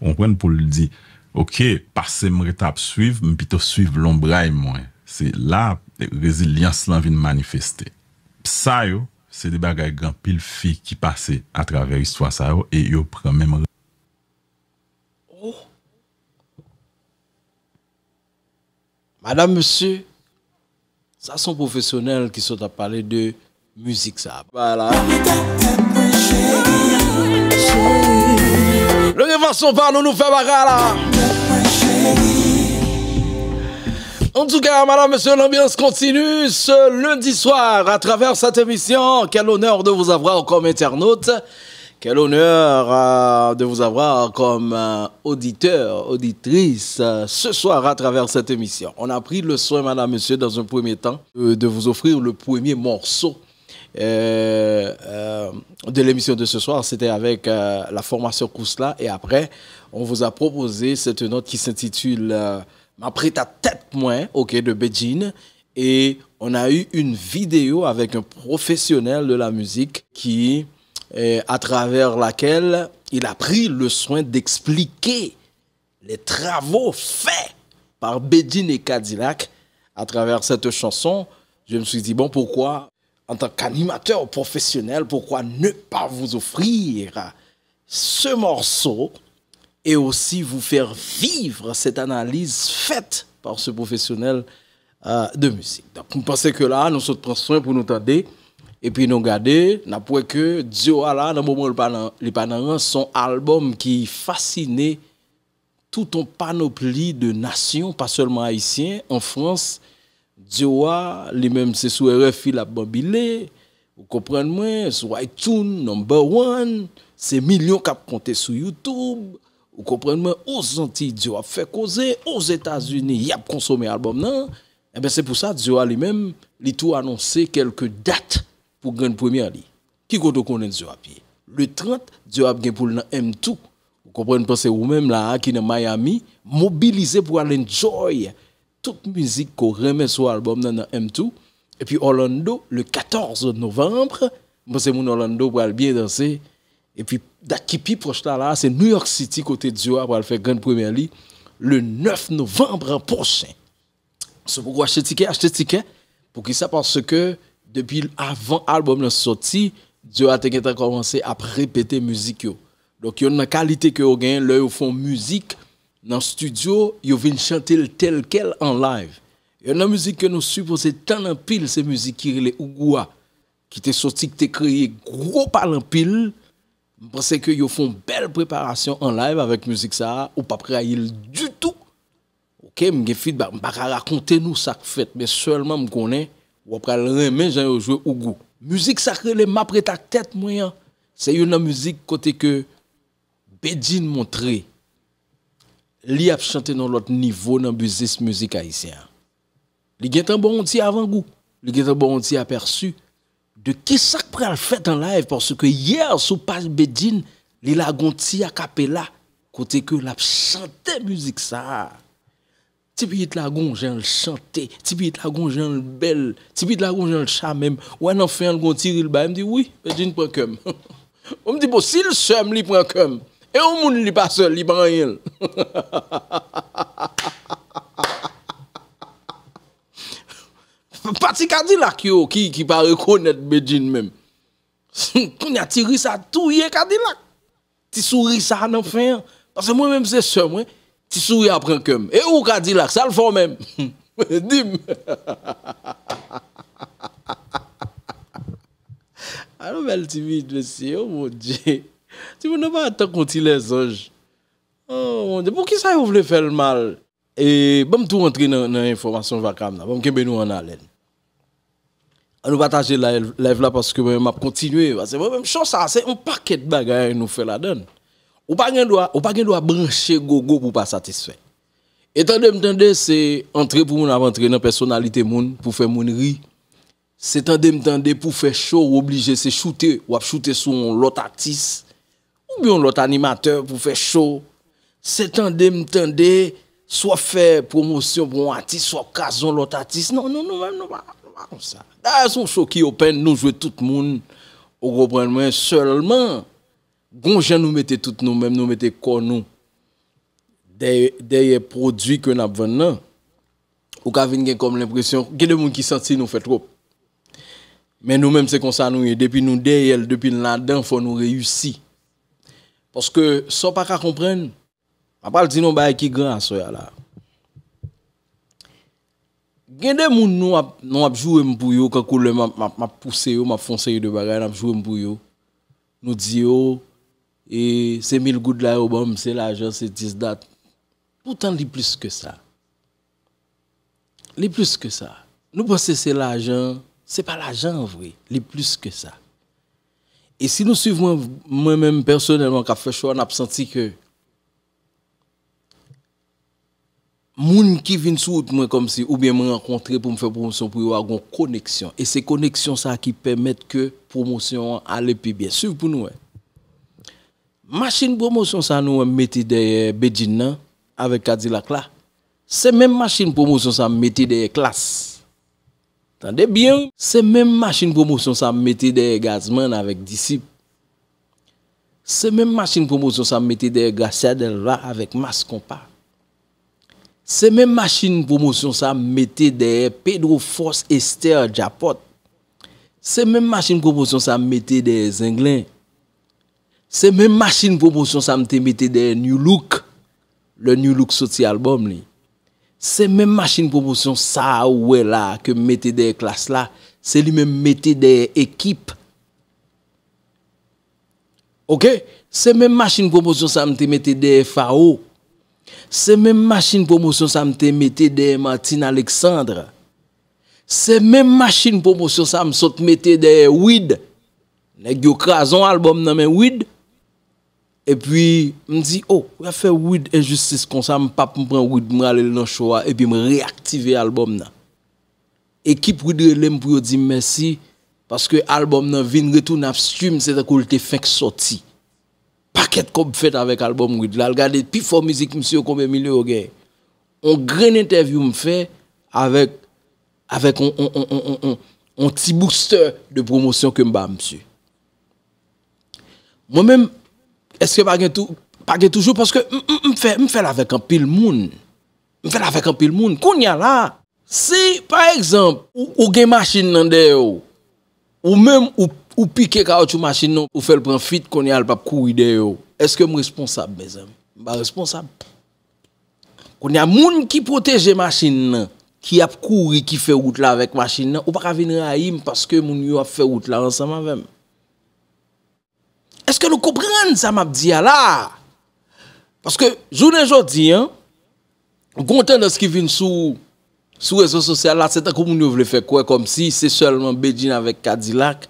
Ou konprann, pou l di, oke, pase m rete ap swiv, m pito swiv lonbray mwen. Se la rezilyans lan vin manifeste. Sa yo, se de bagay gen anpil fi ki pase atravè istwa sa yo e yo pran menm. Oh. Madam, mesye, sa se yon pwofesyonèl ki sot ap pale de mizik sa. Voilà. Lè gen fason pa nou, nou fè bagay la. En tout cas, madame, monsieur, l'ambiance continue ce lundi soir à travers cette émission. Quel honneur de vous avoir comme internaute. Quel honneur euh, de vous avoir comme euh, auditeur, auditrice euh, ce soir à travers cette émission. On a pris le soin, madame, monsieur, dans un premier temps, euh, de vous offrir le premier morceau euh, euh, de l'émission de ce soir. C'était avec euh, la formation Kousla. Et après, on vous a proposé cette note qui s'intitule euh, M ap ret ak tèt mwen, ok, de Bedjine. Et on a eu une vidéo avec un professionnel de la musique qui, euh, à travers laquelle il a pris le soin d'expliquer les travaux faits par Bedjine et Cadillac à travers cette chanson. Je me suis dit, bon, pourquoi, en tant qu'animateur professionnel, pourquoi ne pas vous offrir ce morceau et aussi vous faire vivre cette analyse faite par ce professionnel euh, de musique. Donk, m panse ke la, nou sot pran swen pou nou tande, epi nou gade, n ap wè ke Dio a la, nan moman li pa nan, li pa nan rans, se yon albòm ki fasine tout yon panopli de nasyon, pa sèlman ayisyen, an Frans, Dio a, li menm se sou R F I l ap banbile, ou konprann mwen, sou iTunes, number one, se milyon k ap konte sou YouTube, ou konprann mwen, Ozantiy Dio ap fè koze, Ozetazini, y ap konsome albòm nan, enben se pou sa Dio a li menm, li tou anonse kèlke dat pou grenn premyè li. Ki kote w konnen Dio ap ye? Le trant, Dio ap gen pou l nan M two. Ou konprann, panse ou menm la a ki nan Miami, mobilize pou al enjoy tout mizik ke w renmen sou albòm nan nan M two. Epi Orlando, le quatorze novembre, m panse moun Orlando pral byen danse. Epi dat ki pi pwòch la la, se New York City kote Dio a pral fè grenn premyè li, le neuf novembre pwochen. Si w poko achte tikè, achte tikè. Poukisa? Paske depi avan albòm nan sòti, Dio a te gentan kòmanse ap repete mizik yo. Donk, yonn nan kalite ke yo genyen lè yo fè yon mizik nan estidyo, yo vin chante l tèlkèl an live. Yonn nan mizik ke nou sipoze tann anpil, se mizik ki rele Ougou a, ki te sòti, ki te kreye gwo pale anpil. M panse ke yo fè yon bèl preparasyon an live avèk mizik sa a, ou p ap rayi l ditou. Ok, m gen feedback, m pa ka rakonte nou sa k fèt, men sèlman m konnen w ap pral renmen jan yo jwe Ougou. Mizik sa k rele M ap ret ak tèt mwen an, se youn nan mizik kote ke Bedjine montre li ap chante nan lòt nivo nan biznis mizik ayisyen an. Li gentan ba w yon ti avangou, li gentan ba w yon ti apèsi de kisa k pral fèt an live, paske yè sou paj Bedjine, li lage yon ti akapela kote ke l ap chante mizik sa a. Ti pitit la gon jan l chante, ti pitit la gon jan l bèl, ti pitit la gon jan l chame m. Ou wè nan fen an l gon ti ri l bay, m di wi, Bedjine pran kè m. Bon, m di bon, si l sè m, li pran kè m. E yon moun li pa sè l, li pa anyen l. Pati Kadilak yo ki, ki pa rekonèt Bedjine menm. Kounye a ti ri sa touye Kadilak. Ti souri sa nan fen an. Paske mwen menm se sè mwen. Ti souri a pran kè m. E ou Kadilak, sa l fè w menm? Di m. Alò bèl ti pitit mesye, o Bondye. Timoun nan pa tankou ti lèzanj. O Bondye, poukisa yo vle fè l mal? E ban m tou rantre nan, nan enfòmasyon vakam nan. Ban m kenbe nou an alèn. An nou pataje live, live la paske mwen menm m ap kontinye. Paske mwen menm show sa, se yon pakèt bagay nou fè ladan l. Ou pa gen dwa, ou pa gen dwa branche gogo pou w pa satisfè. E tande m tande, se antre pou moun ap antre nan pèsonalite moun, pou fè moun ri. Se tande m tande pou fè show, w oblije se choute, w ap choute sou yon lòt atis. Oubyen yon lòt animatè pou fè show. Se tande m tande, si w ap fè pwomosyon pou yon atis, si w ap kraze yon lòt atis. Non, non, nou menm nou pa, nou pa konsa. Dayè se yon show ki open, nou jwe tout moun. Ou konprann mwen? Sèlman, gon jan nou mete tout nou menm, nou mete kò nou. dèyè, dèyè pwodui ke n ap vann nan, ou ka vin gen kòm lenpresyon, gen de moun ki santi nou fè twòp. Men nou menm se konsa nou ye, depi nou dèyè l, depi n ladan, fò nou reyisi. Paske sa w pa ka konprann, m ap pral di nou yon bagay ki gran aswè a la. Gen de moun nou ap, nou ap joure m pou yo, kankou lè m ap, m ap, m ap pouse yo, m ap fè yon seri de bagay, n ap joure m pou yo. Nou di yo, e, se mil goud la yo ban m, se lajan, se this, that. Poutan li plis ke sa. Li plis ke sa. Nou panse se lajan, se pa lajan an vre, li plis ke sa. E si nou swiv mwen, mwen menm pèsonèlman k ap fè cho a, n ap santi ke moun ki vin sou wout mwen kòmsi, oubyen mwen rankontre pou m fè pwomosyon pou yo a, gon koneksyon. E se koneksyon sa ki pèmèt ke pwomosyon an ale pi byen. Swiv pou nou wè. Machin pwomosyon sa nou wè m mete dèyè Bedjine nan avèk Kadilak la, se menm machin pwomosyon sa m mete dèyè Klass. Tande byen, wi. Se menm machin pwomosyon sa m mete dèyè Gazman avèk Disip. Se menm machin pwomosyon sa m mete dèyè Gracia Delva avèk Mass Konpa. Se menm machin pwomosyon sa m mete dèyè Pedro Force, Esther, Djapòt. Se menm machin pwomosyon sa m mete dèyè Zenglen. Se menm machin pwomosyon sa m te mete dèyè New Look, lè New Look soti albòm li. Se menm machin pwomosyon sa a ou wè la a ke m mete dèyè Klass la, se li menm m mete dèyè Ekip. Oke? Se menm machin pwomosyon sa a m te mete dèyè Fao. Se menm machin pwomosyon sa a m te mete dèyè Martine Alexandre. Se menm machin pwomosyon sa a m sot mete dèyè Wid. Nèg yo kraze yon albòm nan men Wid. Epi, m di, o, y ap fè Wid enjistis konsa, m p ap m pran Wid, m rale l nan cho a, epi m reyaktive albòm nan. Ekip Wid rele m pou yo di m mèsi, paske albòm nan vin retounen ap stream, se tankou l te fenk sòti. Pakèt kòb fèt avèk albòm Wid la. Al gade pi fò mizik misye yo, konbyen milyon yo genyen. On grenn entèvyou m fè avèk, avèk on, on, on ti booster de pwomosyon ke m ba misye. Mwen menm, èske pa gen tou, pa gen toujou? Paske m, m, m fè, m fè l avèk anpil moun. M fè l avèk anpil moun. Kounye a la, si, pa egzanp, ou, ou gen machin nan dèyè w, ou menm, ou, ou pike kawotchou machin nan, ou fè l pran fit, kounye a l p ap kouri dèyè w, èske m responsab, mezanmi? M pa responsab. Kounye a, moun ki pwoteje machin nan, ki ap kouri, ki fè wout la avèk machin nan, ou pa ka vin rayi m paske moun yo ap fè wout la ansanm avè m. Èske nou konprann sa m ap di a la a? Paske jounen jodi a, gon tandans ki vin sou, sou rezo sosyal la, se tankou moun yo vle fè kwè kòmsi se sèlman Bedjine avèk Kadilak,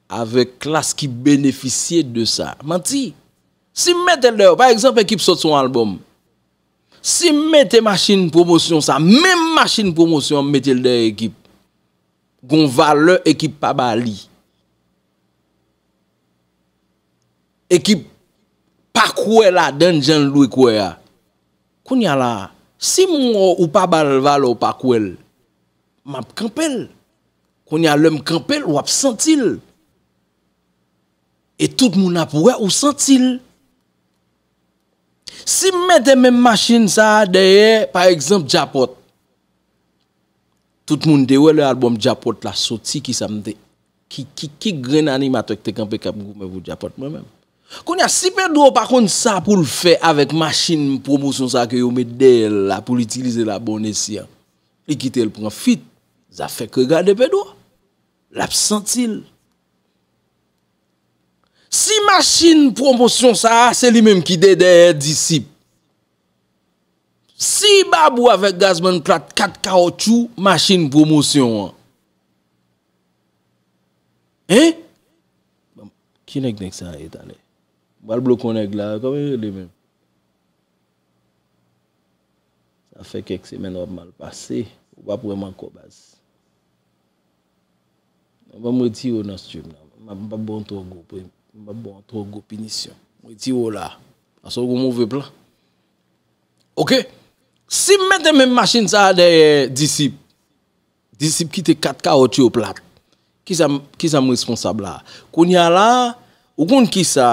avèk Klass ki benefisye de sa. Manti. Si m mete l dèyè, pa egzanp, Ekip sot sou yon albòm. Si m mete machin pwomosyon sa, menm machin pwomosyon an, m mete l dèyè Ekip, gon valè Ekip pa ba li. Ekip pa kwè ladan l jan l dwe kwè a. Kounye a la a, si m wè w, ou pa ba l valè, ou pa kwè l, m ap kanpe l. Kounye a, lè m kanpe l, w ap santi l. E tout moun ap wè ou santi l. Si m mete menm machin sa a dèyè, pa egzanp, Djapòt, tout moun te wè lè albòm Djapòt la soti, ki sa m te, ki, ki, ki grenn animatè k te kanpe k ap goumen pou Djapòt, mwen menm. Kounye a, si Pedro pa konn sa pou l fè avèk machin pwomosyon sa ke yo met dèyè l la pou l itilize l a bon esyan, li kite l pran fit, zafè k regade Pedro, l ap santi l. Si machin pwomosyon sa a, se li menm ki te dèyè Disip, si Babou avèk Gazman plat kat kawotchou machin pwomosyon an, en? Ki nèg nèg sa a ye talè? M pral bloke yon nèg la, kòman l rele menm? Sa fè kèk semèn w ap mal pase, ou p ap wè m ankò, baz. Ban m retire w nan stream nan. M ap, m p ap ba w twò gwo pre-, m p ap ba w twò gwo pinisyon. M retire w la. Paske w gon move plan. Oke. Si m mete menm machin sa a dèyè Disip, Disip kite kat kawotchou yo plat, kisa m, kisa m responsab la? Kounye a la, ou konn kisa,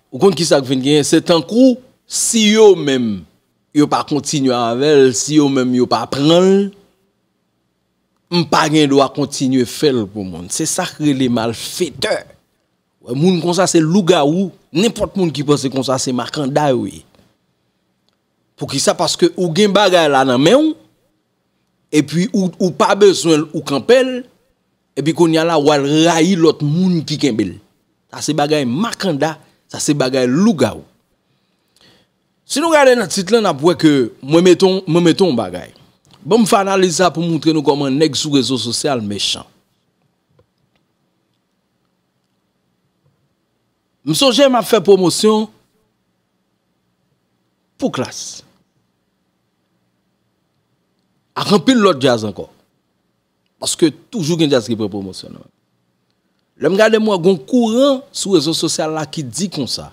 ou konn kisa k vin genyen? Se tankou si yo menm, yo pa kontinye avè l, si yo menm yo pa pran l, m pa gen dwa kontinye fè l pou moun. Se sa k rele malfetè. Wè, moun konsa se lougawou. Nenpòt moun ki panse konsa se makanda yo ye. Poukisa? Paske ou gen bagay la nan men w, epi ou, ou pa bezwen l, ou kanpe l, epi kounye a la, w al rayi lòt moun ki kenbe l. Sa se bagay makanda, sa se bagay lougawou. Si nou gade nan tit lan, n ap wè ke mwen mete yon, mwen mete yon bagay. Ban m fè analiz sa pou montre nou kòman nèg sou rezo sosyal mechan. M sonje m ap fè pwomosyon pou Klass. Ak anpil lòt djaz ankò. Paske toujou gen djaz ki pran pwomosyon nan men m. Lè m gade, m wè gon kouran sou rezo sosyal la ki di konsa,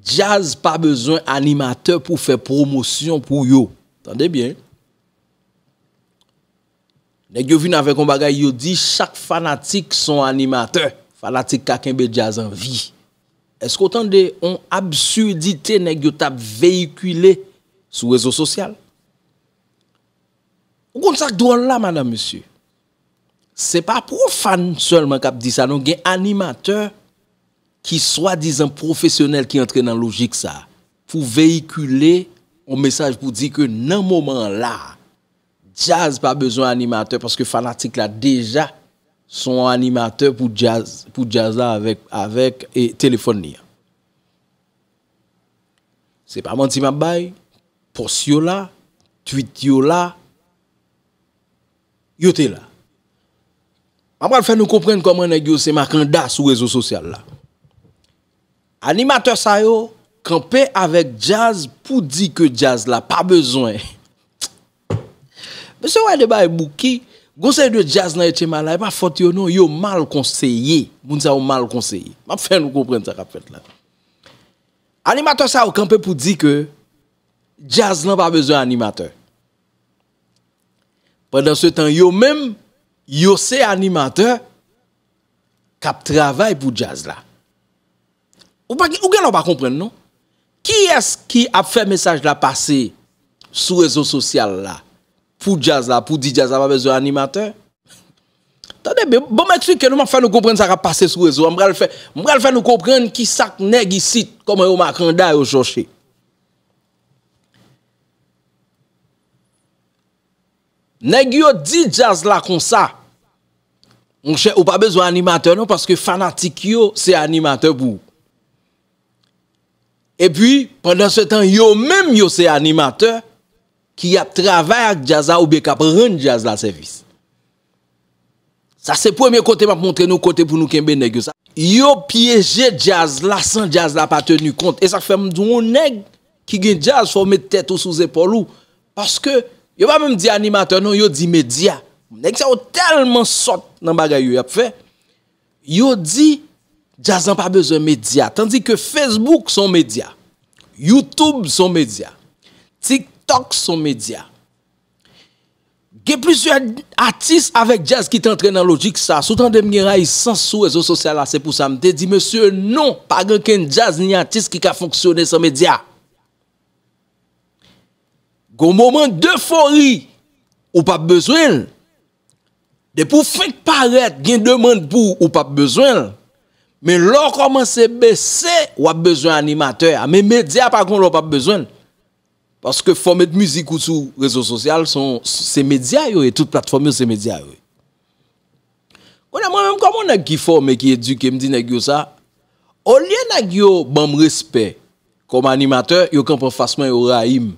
djaz pa bezwen animatè pou fè pwomosyon pou yo. Tande byen. Nèg yo vin avèk yon bagay, yo di chak fanatik se yon animatè. Fanatik ka kenbe djaz an vi. Èske w tande yon absurdite nèg yo t ap veyikile sou rezo sosyal? Ou konn sa k dwòl la, madanm, mesye? Se pa pwofàn sèlman k ap di sa, non. Gen animatè ki swadizan pwofesyonèl ki antre nan lojik sa a pou veyikile yon mesaj pou di ke nan moman an la, djaz pa bezwen animatè paske fanatik la deja se yon animatè pou djaz, pou djaz la avèk, avèk, e, telefòn li an. Se pa manti m ap bay, pòs yo la, tweet yo la, yo te la. M ap pral fè nou konprann kòman nèg yo se makanda sou rezo sosyal la. Animatè sa yo kanpe avèk djaz pou di ke djaz la pa bezwen. Mesye, w wè de bagay bouki, gon seri de djaz nan H M I la, e pa fòt yo non, yo mal konseye. Moun sa yo mal konseye. M ap fè nou konprann sa k ap fèt la. Animatè sa yo kanpe pou di ke djaz lan pa bezwen animatè. Pandansetan, yo menm, yo se animatè k ap travay pou djaz la. Ou pa, ou genlè w pa konprann, non? Kiyès ki ap fè mesaj la pase sou rezo sosyal la pou djaz la, pou di djaz la pa bezwen animatè? Tande byen, bon, m eksplike nou, m ap fè nou konprann sa k ap pase sou rezo a. M pral fè, m pral fè nou konprann ki sa k nèg isit, kòman yo makanda, yo chòche. Nèg yo di djaz la konsa, monchè, ou pa bezwen animatè non, paske fanatik yo se animatè pou ou. Epi, pandansetan, yo menm, yo se animatè ki ap travay ak djaz la oubyen k ap rann djaz la sèvis. Sa se premye kote m ap montre nou kote pou nou kenbe nèg yo. Sa, yo pyeje djaz la san djaz la pa teni kont. E sa k fè m di w, yon nèg ki gen djaz, fò w met tèt ou sou zepòl ou. Paske yo pa menm di animatè non, yo di medya. Nèg sa yo tèlman sòt nan bagay yo y ap fè. Yo di djaz lan pa bezwen medya. Tandike Facebook se yon medya. YouTube se yon medya. TikTok se yon medya. Gen plizyè atis avèk djaz ki te antre nan lojik sa. Si w tande m gen rayisans sou rezo sosyal la, se pou sa. M te di, mesye, non, pa gen okenn djaz ni atis ki ka fonksyone san medya. Gon moman defori, ou p ap bezwen l. Depi w fenk parèt, gen demann pou ou, ou p ap bezwen l. Men lè w kòmanse bese, w ap bezwen animatè a. Men medya pa gon lè w p ap bezwen l. Paske fò w met mizik ou sou rezo sosyal, se yon, se medya yo ye, tout platfòm yo se medya yo ye. Kounye a, mwen menm kòm yon nèg ki fòme, ki edike, m di nèg yo sa, olye nèg yo ban m respè kòm animatè, yo kanpe anfas mwen, yo rayi m.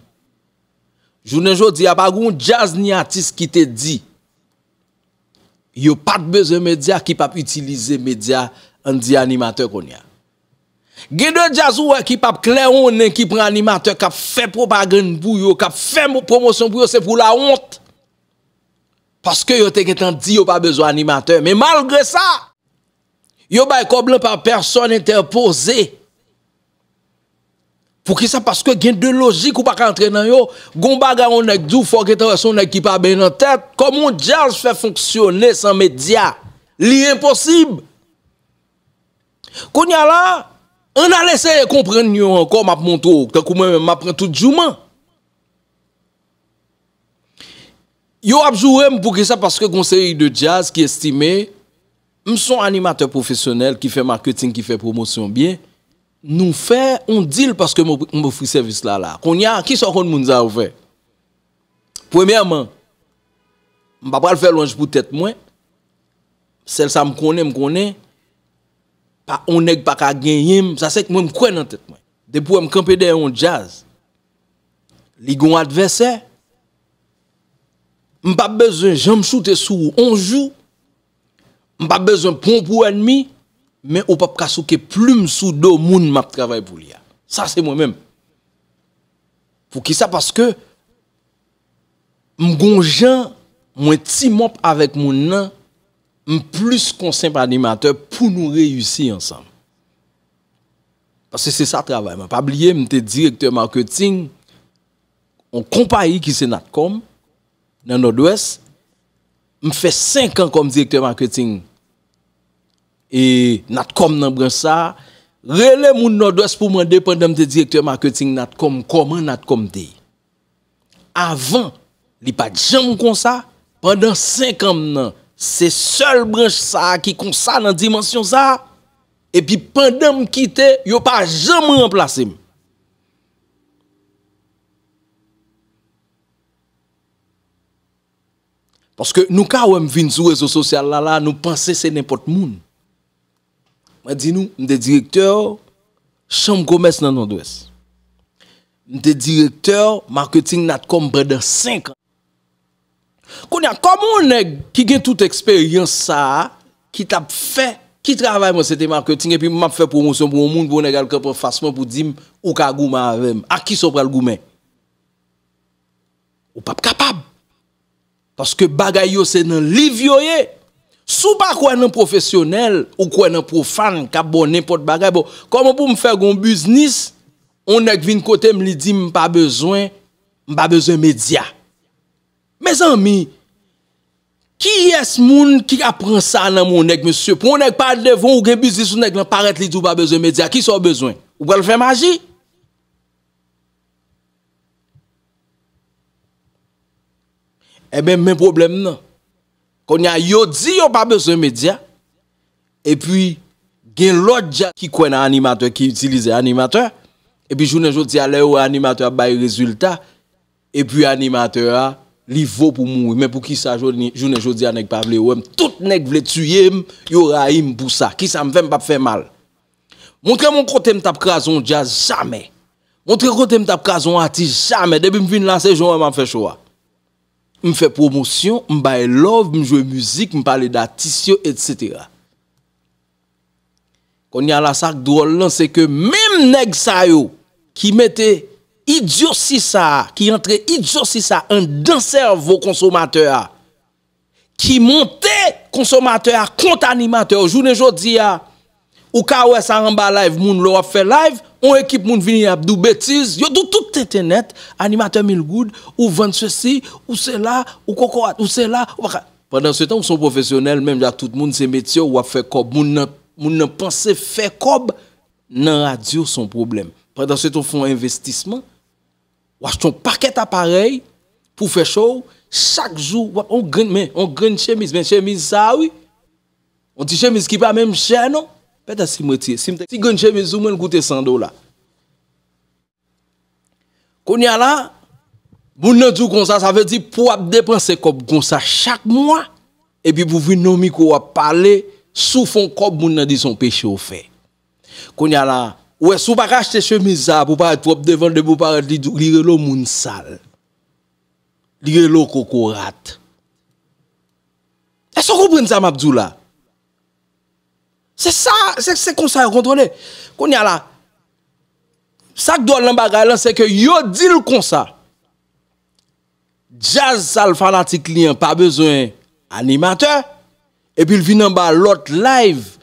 Jounen jodi a, pa gen yon djaz ni atis ki te di yo pa t bezwen medya, ki p ap itilize medya, ann di animatè kounye a. Gen de djaz ou wè ki p ap klèwonnen, ki pran animatè k ap fè pwopagann pou yo, k ap fè mo-, pwomosyon pou yo, se pou lawont. Paske yo te gentan di yo pa bezwen animatè. Men malgre sa, yo bay kòb lan pa pèsòn entèpoze. Poukisa? Paske gen de lojik ou pa ka antre nan yo. Gon bagay yon nèg di w, fò w gentan wè se yon nèg ki pa byen nan tèt. Kòm yon djaz fè fonksyone san medya? Li enposib. Kounye a la, Ann al eseye konprann yo ankò, m ap montre w. Tankou mwen menm, m ap pran tout jouman. Yo ap joure m poukisa? Paske gon seri de djaz ki estime m se yon animatè pwofesyonèl ki fè maketing, ki fè pwomosyon byen. Nou fè yon deal paske m op-, m ofri sèvis la la. Kounye a, kisa w konn moun sa yo fè? Premyèman, m pa pral fè lwanj pou tèt mwen. Sèl sa m konnen, m konnen, pa, yon nèg pa ka genyen m. Sa se mwen, m kwè nan tèt mwen. Depi w wè m kanpe dèyè yon djaz, li gon advèsè, m p ap bezwen janm choute sou ou yon jou, m p ap bezwen pran w pou ènmi, men ou p ap ka souke plim sou do moun m ap travay pou li a. Sa se mwen menm. Poukisa? Paske m gon jan mwen team up avèk moun nan, m plis k on senp animatè pou nou reyisi ansanm. Paske se sa travay mwen. Pa bliye, m te direktè maketing yon konpayi ki se Natcom nan Nòdwès. M fè senk an kòm direktè maketing e Natcom nan branch sa a. Rele moun Nòdwès pou mande pandan m te direktè maketing Natcom kòman Natcom te ye. Avan, li pa t janm konsa. Pandan senk an m nan, se sèl branch sa a ki konsa nan dimansyon sa a. Epi pandan m kite, yo pa janm ranplase m. Paske nou ka wè m vin sou rezo sosyal la, la, nou panse se nenpòt moun. Mwen di nou, m te direktè chanm komès nan Nòdwès. M te direktè maketing Natcom pandan senk an. Kounye a, kòm yon nèg ki gen tout eksperyans sa a, ki t ap fè, ki travay mwen se te maketing, epi m ap fè pwomosyon pou yon moun, pou yon nèg al kanpe anfas mwen pou di m, ou ka goumen avè m. Ak kisa w pral goumen? Ou p ap kapab. Paske bagay yo se nan liv yo ye. Si w pa kwè nan pwofesyonèl, ou kwè nan pwofàn k ap ba w nenpòt bagay. Bon, kòman pou m fè gon biznis, yon nèg vin kote m, li di m pa bezwen, m pa bezwen medya. Mezanmi, kiyès moun ki ka pran sa nan men yon nèg, mesye? Pou yon nèg parèt devan w, ou gen biznis, yon nèg lan parèt, li di w pa bezwen medya, kisa w bezwen? Ou pral fè maji? Enben, men pwoblèm nan. Kounye a, yo di yo pa bezwen medya, epi gen lòt djaz ki kwè nan animatè, ki itilize animatè, epi jounen jodi a, lè yo wè animatè ap bay rezilta, epi animatè a, li vo pou mouri. Men poukisa jodi, jounen jodi a, nèg pa vle wè m? Tout nèg vle tiye m, yo rayi m pou sa. Kisa m fè? M p ap fè mal. Montre m yon kote m t ap kraze yon djaz, jamè. Montre kote m t ap kraze yon atis, jamè. Depi m vin la, se jan w wè m ap fè cho a. M fè pwomosyon, m bay love, m jwe mizik, m pale d atis yo, etsetera. Kounye a la, sa k dwòl lan, se ke menm nèg sa yo ki mete idyosi sa a, ki antre idyosi sa a anndan sèvo konsomatè a, ki monte konsomatè a kont animatè yo. Jounen jodi a, ou ka wè sa anba live moun, lè w ap fè live, yon ekip moun vini ap di w betiz, yo di w tout tenten nèt, animatè mil goud, ou vann sesi, ou sela, ou kokorat, ou sela, ou pa ka. Pandan se tan, ou se yon pwofesyonèl, menm jan ak tout moun, se metye w, w ap fè kòb. Moun nan, moun nan panse fè kòb nan radyo se yon pwoblèm. Pandan se tan, w fè yon envestisman, w achte yon pakèt aparèy pou fè cho w, chak jou, w ap, yon grenn, men, yon grenn chemiz, men chemiz sa a, wi. Yon ti chemiz ki pa menm chè, non. Petèt si m retire, si m te, ti grenn chemiz ou mwen, l koute san dola. Kounye a la, moun nan di w konsa, sa vle di pou w ap depanse kòb konsa chak mwa, epi pou vin nan mikwo w ap pale, si w fè yon kòb, moun nan di se yon peche w fè. Kounye a la, ou wè, si w pa ka achte chemiz sa a pou parèt pwòp devan, depi w parèt, li, li rele w moun sal. Li rele w kokorat. Èske w konprann sa m ap di w la? Se sa, se, se konsa yo kontwole. Kounye a la, sa k dwòl nan bagay lan, se ke yo di l konsa. Djaz sa l fanatik li an pa bezwen animatè, epi l vin anba lòt live,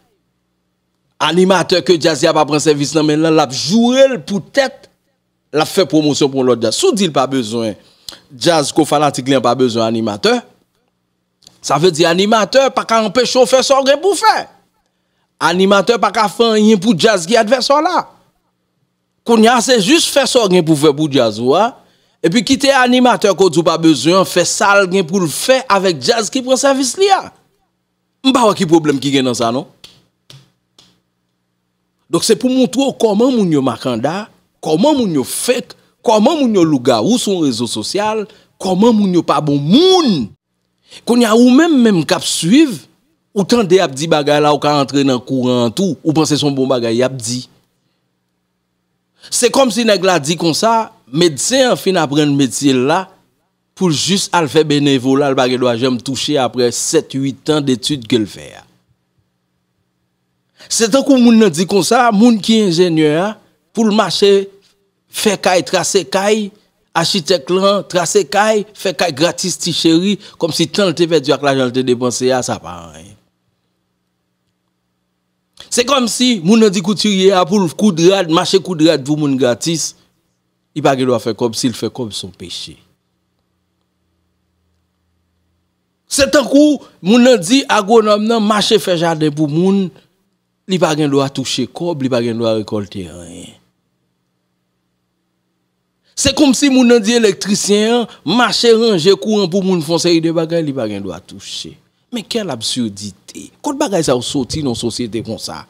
animatè ke djaz li a pa pran sèvis nan men l lan, l ap joure l poutèt l ap fè pwomosyon pou yon lòt djaz. Si w di l pa bezwen djaz, ke w fanatik li an pa bezwen animatè, sa vle di animatè pa ka anpeche w fè sa w gen pou w fè. Animatè pa ka fè anyen pou djaz ki advèsè w la. Kounye a, se jis fè sa w gen pou fè pou djaz ou a, epi kite animatè ke w di w pa bezwen an fè sa l gen pou l fè avèk djaz ki pran sèvis li a. M pa wè ki pwoblèm ki gen nan sa, non. Donk, se pou montre w kòman moun yo makanda, kòman moun yo fake, kòman moun yo lougawou sou yon rezo sosyal, kòman moun yo pa bon moun. Kounye a, ou menm menm k ap swiv, ou tande y ap di bagay la, ou ka antre nan kouran an tou, ou panse se yon bon bagay y ap di. Se kòmsi nèg la di konsa, medsen an fin aprann metye l la, pou l jis al fè benevola, l pa gen dwa janm touche apre sèt, uit tan detid ke l fè a. Se tankou moun nan di konsa, moun ki enjenyè a, pou l mache fè kay, trase kay, achitèk lan, trase kay, fè kay gratis ti cheri, kòmsi tan l te pèdi ak lajan l te depanse a, sa pa anyen. Se kòmsi moun nan di koutirye a pou l koud rad, mache koud rad pou moun gratis, li pa gen dwa fè kòb, si l fè kòb, se yon peche. Se tankou moun nan di agwonòm nan mache fè jaden pou moun, li pa gen dwa touche kòb, li pa gen dwa rekòlte anyen. Se kòmsi moun nan di elektrisyen an mache ranje kouran pou moun, fè yon seri de bagay, li pa gen dwa touche. Men quelle absurdité! Kot bagay sa yo soti nan yon sosyete konsa?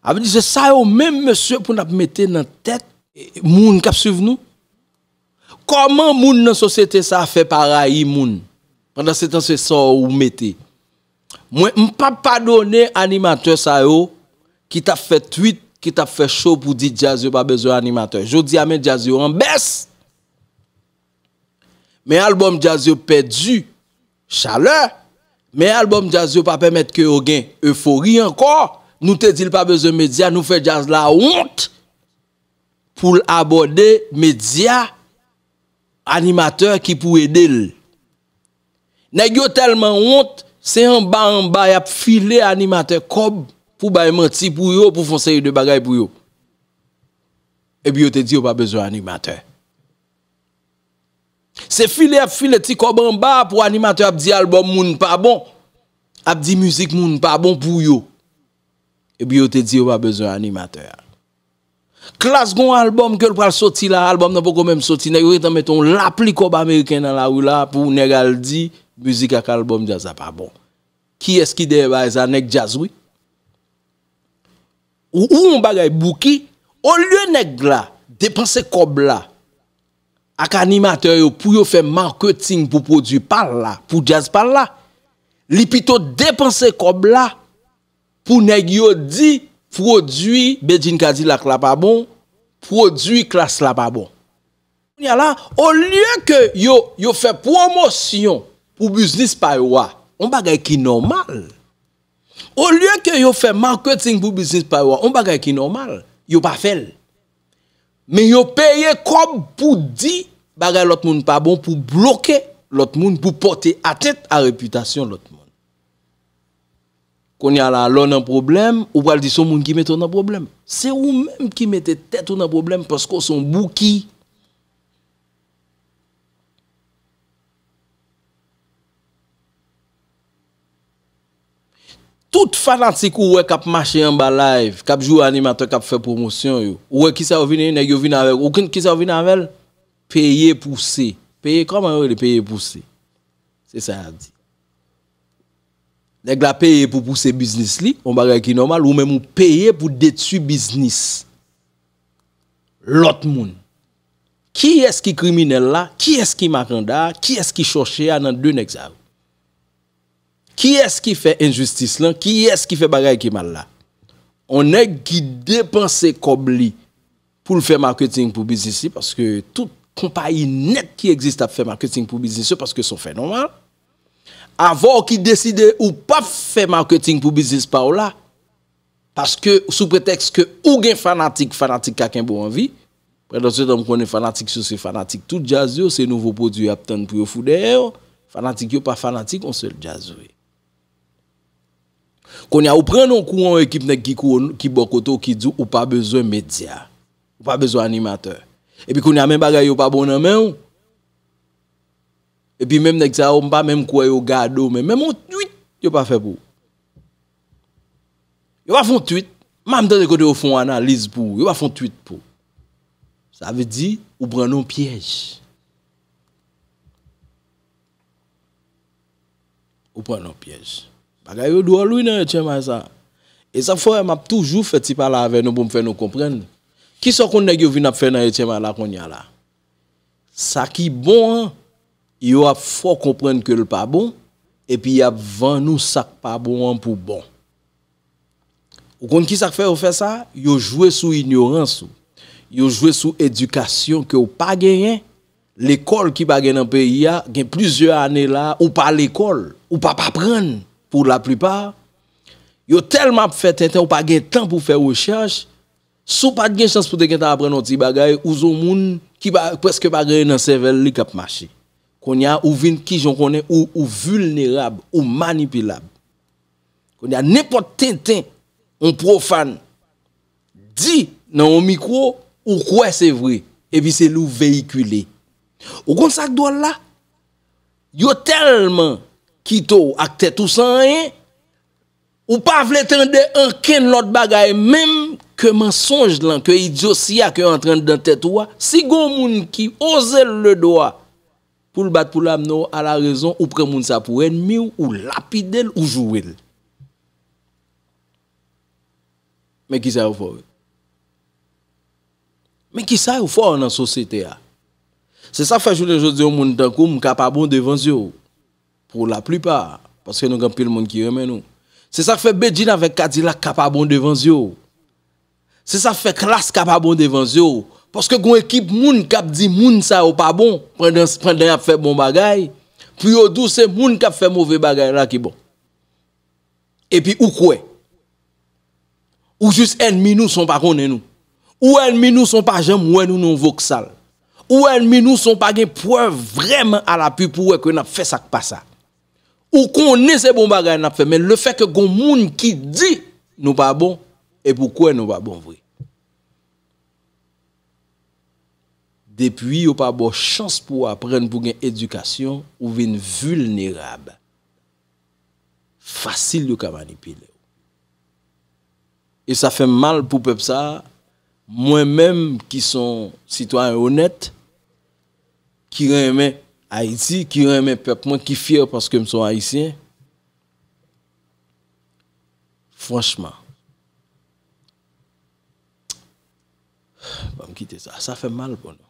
A vle di se sa yo menm, mesye, pou n ap mete nan tèt, e, moun k ap swiv nou? Kòman moun nan sosyete sa a fè pa rayi moun? Pandan se tan, se sa w ou mete. Mwen, m p ap padone animatè sa yo ki t ap fè tweet, ki t ap fè show pou di djaz yo pa bezwen animatè. Jodi a, men djaz yo an bès. Men albòm djaz yo pèdi chalè. Men albòm djaz yo pa pèmèt ke yo gen efori ankò. Nou te di l pa bezwen medya, nou fè djaz la wont pou l abòde medya, animatè ki pou ede l. Nèg yo tèlman wont, se anba anba y ap file animatè kòb pou bay manti pou yo, pou fè yon seri de bagay pou yo. Epi yo te di yo pa bezwen animatè. Se file y ap file ti kòb anba pou animatè ap di albòm moun pa bon, ap di mizik moun pa bon pou yo. Epi yo te di yo pa bezwen animatè a. Klass gen yon albòm ke l pral soti la, albòm nan poko menm soti, nèg yo gentan mete yon lapli kòb ameriken nan lari la pou nèg al di mizik ak albòm djaz la pa bon. Kiyès ki dèyè bagay sa? Nèg djaz, wi. Ou, ou yon bagay bouki, olye nèg la depanse kòb la ak animatè yo pou yo fè maketing pou pwodui pa l la, pou djaz pa l la, li pito depanse kòb la pou nèg yo di pwodui Bedjine Kadilak la pa bon, pwodui Klass la pa bon. Kounye a la, olye ke yo, yo fè pwomosyon pou biznis pa yo a, yon bagay ki nòmal. Olye ke yo fè maketing pou biznis pa yo a, yon bagay ki nòmal, yo pa fè l. Men yo peye kòb pou di bagay lòt moun pa bon, pou bloke lòt moun, pou pòte atent a repitasyon lòt moun. Kounye a la, lè w nan pwoblèm, ou pral di se yon moun ki mete w nan pwoblèm. Se ou menm ki mete tèt ou nan pwoblèm paske w se yon bouki. Tout fanatik ou wè k ap mache anba live, k ap joure animatè, k ap fè pwomosyon yo, ou wè kisa yo vin, nèg yo vin avèk, ou konn kisa yo vin avè l? Peye pouse. Peye, kòman yo rele? Peye pouse. Se sa y ap di. Nèg la peye pou pouse biznis li, yon bagay ki nòmal, ou menm ou peye pou detwi biznis lòt moun. Kiyès ki kriminèl la? Kiyès ki makanda a? Kiyès ki chòche a nan de nèg sa yo? Kiyès ki fè enjistis lan? Kiyès ki fè bagay ki mal la? On nèg ki depanse kòb li pou l fè maketing pou biznis li, paske tout konpayi nèt ki egziste ap fè maketing pou biznis yo, paske se yon fè nòmal. Avè w ki deside ou p ap fè maketing pou biznis pa w la, paske sou pretèks ke ou gen fanatik, fanatik ka kenbe w anvi. Pandan se tan, m konnen fanatik yo se fanatik tout djaz yo, se nouvo pwodui y ap tann pou yo fout dèyè yo. Fanatik yo pa fanatik yon sèl djaz vre. Kounye a, ou pran nan kou yon ekip nèg ki kou, ki bò kote w, ki di w ou pa bezwen medya, ou pa bezwen animatè. Epi kounye a, men bagay yo pa bon nan men w. Epi menm nèg sa yo, m pa menm kwè yo gade w, men menm yon tweet yo pa fè pou ou. Yo pa fè yon tweet. M pa tande kote yo fè yon analiz pou ou. Yo pa fè yon tweet pou ou. Sa vle di, ou pran nan yon pyèj. Ou pran nan yon pyèj. Bagay yo dwòl wi nan etyèm sa. E sa fè m ap toujou fè ti pale avè nou pou m fè nou konprann. Kisa w konn nèg yo vin ap fè nan etyèm la kounye a la? Sa ki bon an, yo ap fè w konprann ke l pa bon, epi y ap vann ou sa k pa bon an pou bon. Ou konn kisa k fè yo fè sa? Yo jwe sou inyorans ou. Yo jwe sou edikasyon ke w pa genyen. Lekòl ki pa gen nan peyi a, gen plizyè ane la, ou pa lekòl, ou p ap aprann pou laplipa. Yo tèlman ap fè tenten, ou pa gen tan pou fè rechèch. Si w pa t gen chans pou te gentan aprann yon ti bagay, ou se yon moun ki pa, prèske pa gen nan sèvèl li k ap mache. Kounye a, ou vin, kijan w konnen, ou, ou vilnerab, ou manipilab. Kounye a, nenpòt tenten yon pwofàn di nan yon mikwo, ou kwè se vre, epi se li w veyikile. Ou konn sa k dwòl la? Yo tèlman kite w ak tèt ou san anyen, ou pa vle tande ankenn lòt bagay menm ke mansonj lan, ke idyosi a ke yo antrenn nan tèt ou a. Si gon moun ki oze l le dwa pou l bat pou l amenn w a la rezon, ou pran moun sa pou ènmi w, ou lapide l, ou joure l. Men kisa yo fè w? Men kisa yo fè w nan sosyete a? Se sa k fè jounen jodi yon moun tankou m ka pa bon devan zye w. Pou laplipa, paske nou gen anpil moun ki renmen nou. Se sa k fè Bedjine avèk Kadilak ka pa bon devan zye w. Se sa k fè Klass ka pa bon devan zye w. Paske gon ekip moun k ap di moun sa yo pa bon pandan, pandan y ap fè bon bagay, pou yo di w se moun k ap fè move bagay la ki bon. Epi ou kwè. Ou jis ènmi nou san w pa konnen nou. Ou ènmi nou san w pa janm wè nou nan yon voksal. Ou ènmi nou san w pa gen prèv vrèman alapui pou w wè ke n ap fè sa k pa sa. Ou konnen se bon bagay n ap fè, men lefètke gon moun ki di nou pa bon, epi w kwè nou pa bon vre. Depi yo pa ba w chans pou w aprann, pou w gen edikasyon, ou vin vilnerab. Fasil yo ka manipile w. E sa fè m mal pou pèp sa a. Mwen menm ki se yon sitwayen onèt, ki renmen Ayiti, ki renmen pèp mwen, ki fyè paske m se yon Ayisyen, franchman, ban m kite sa. Sa fè m mal pou nou.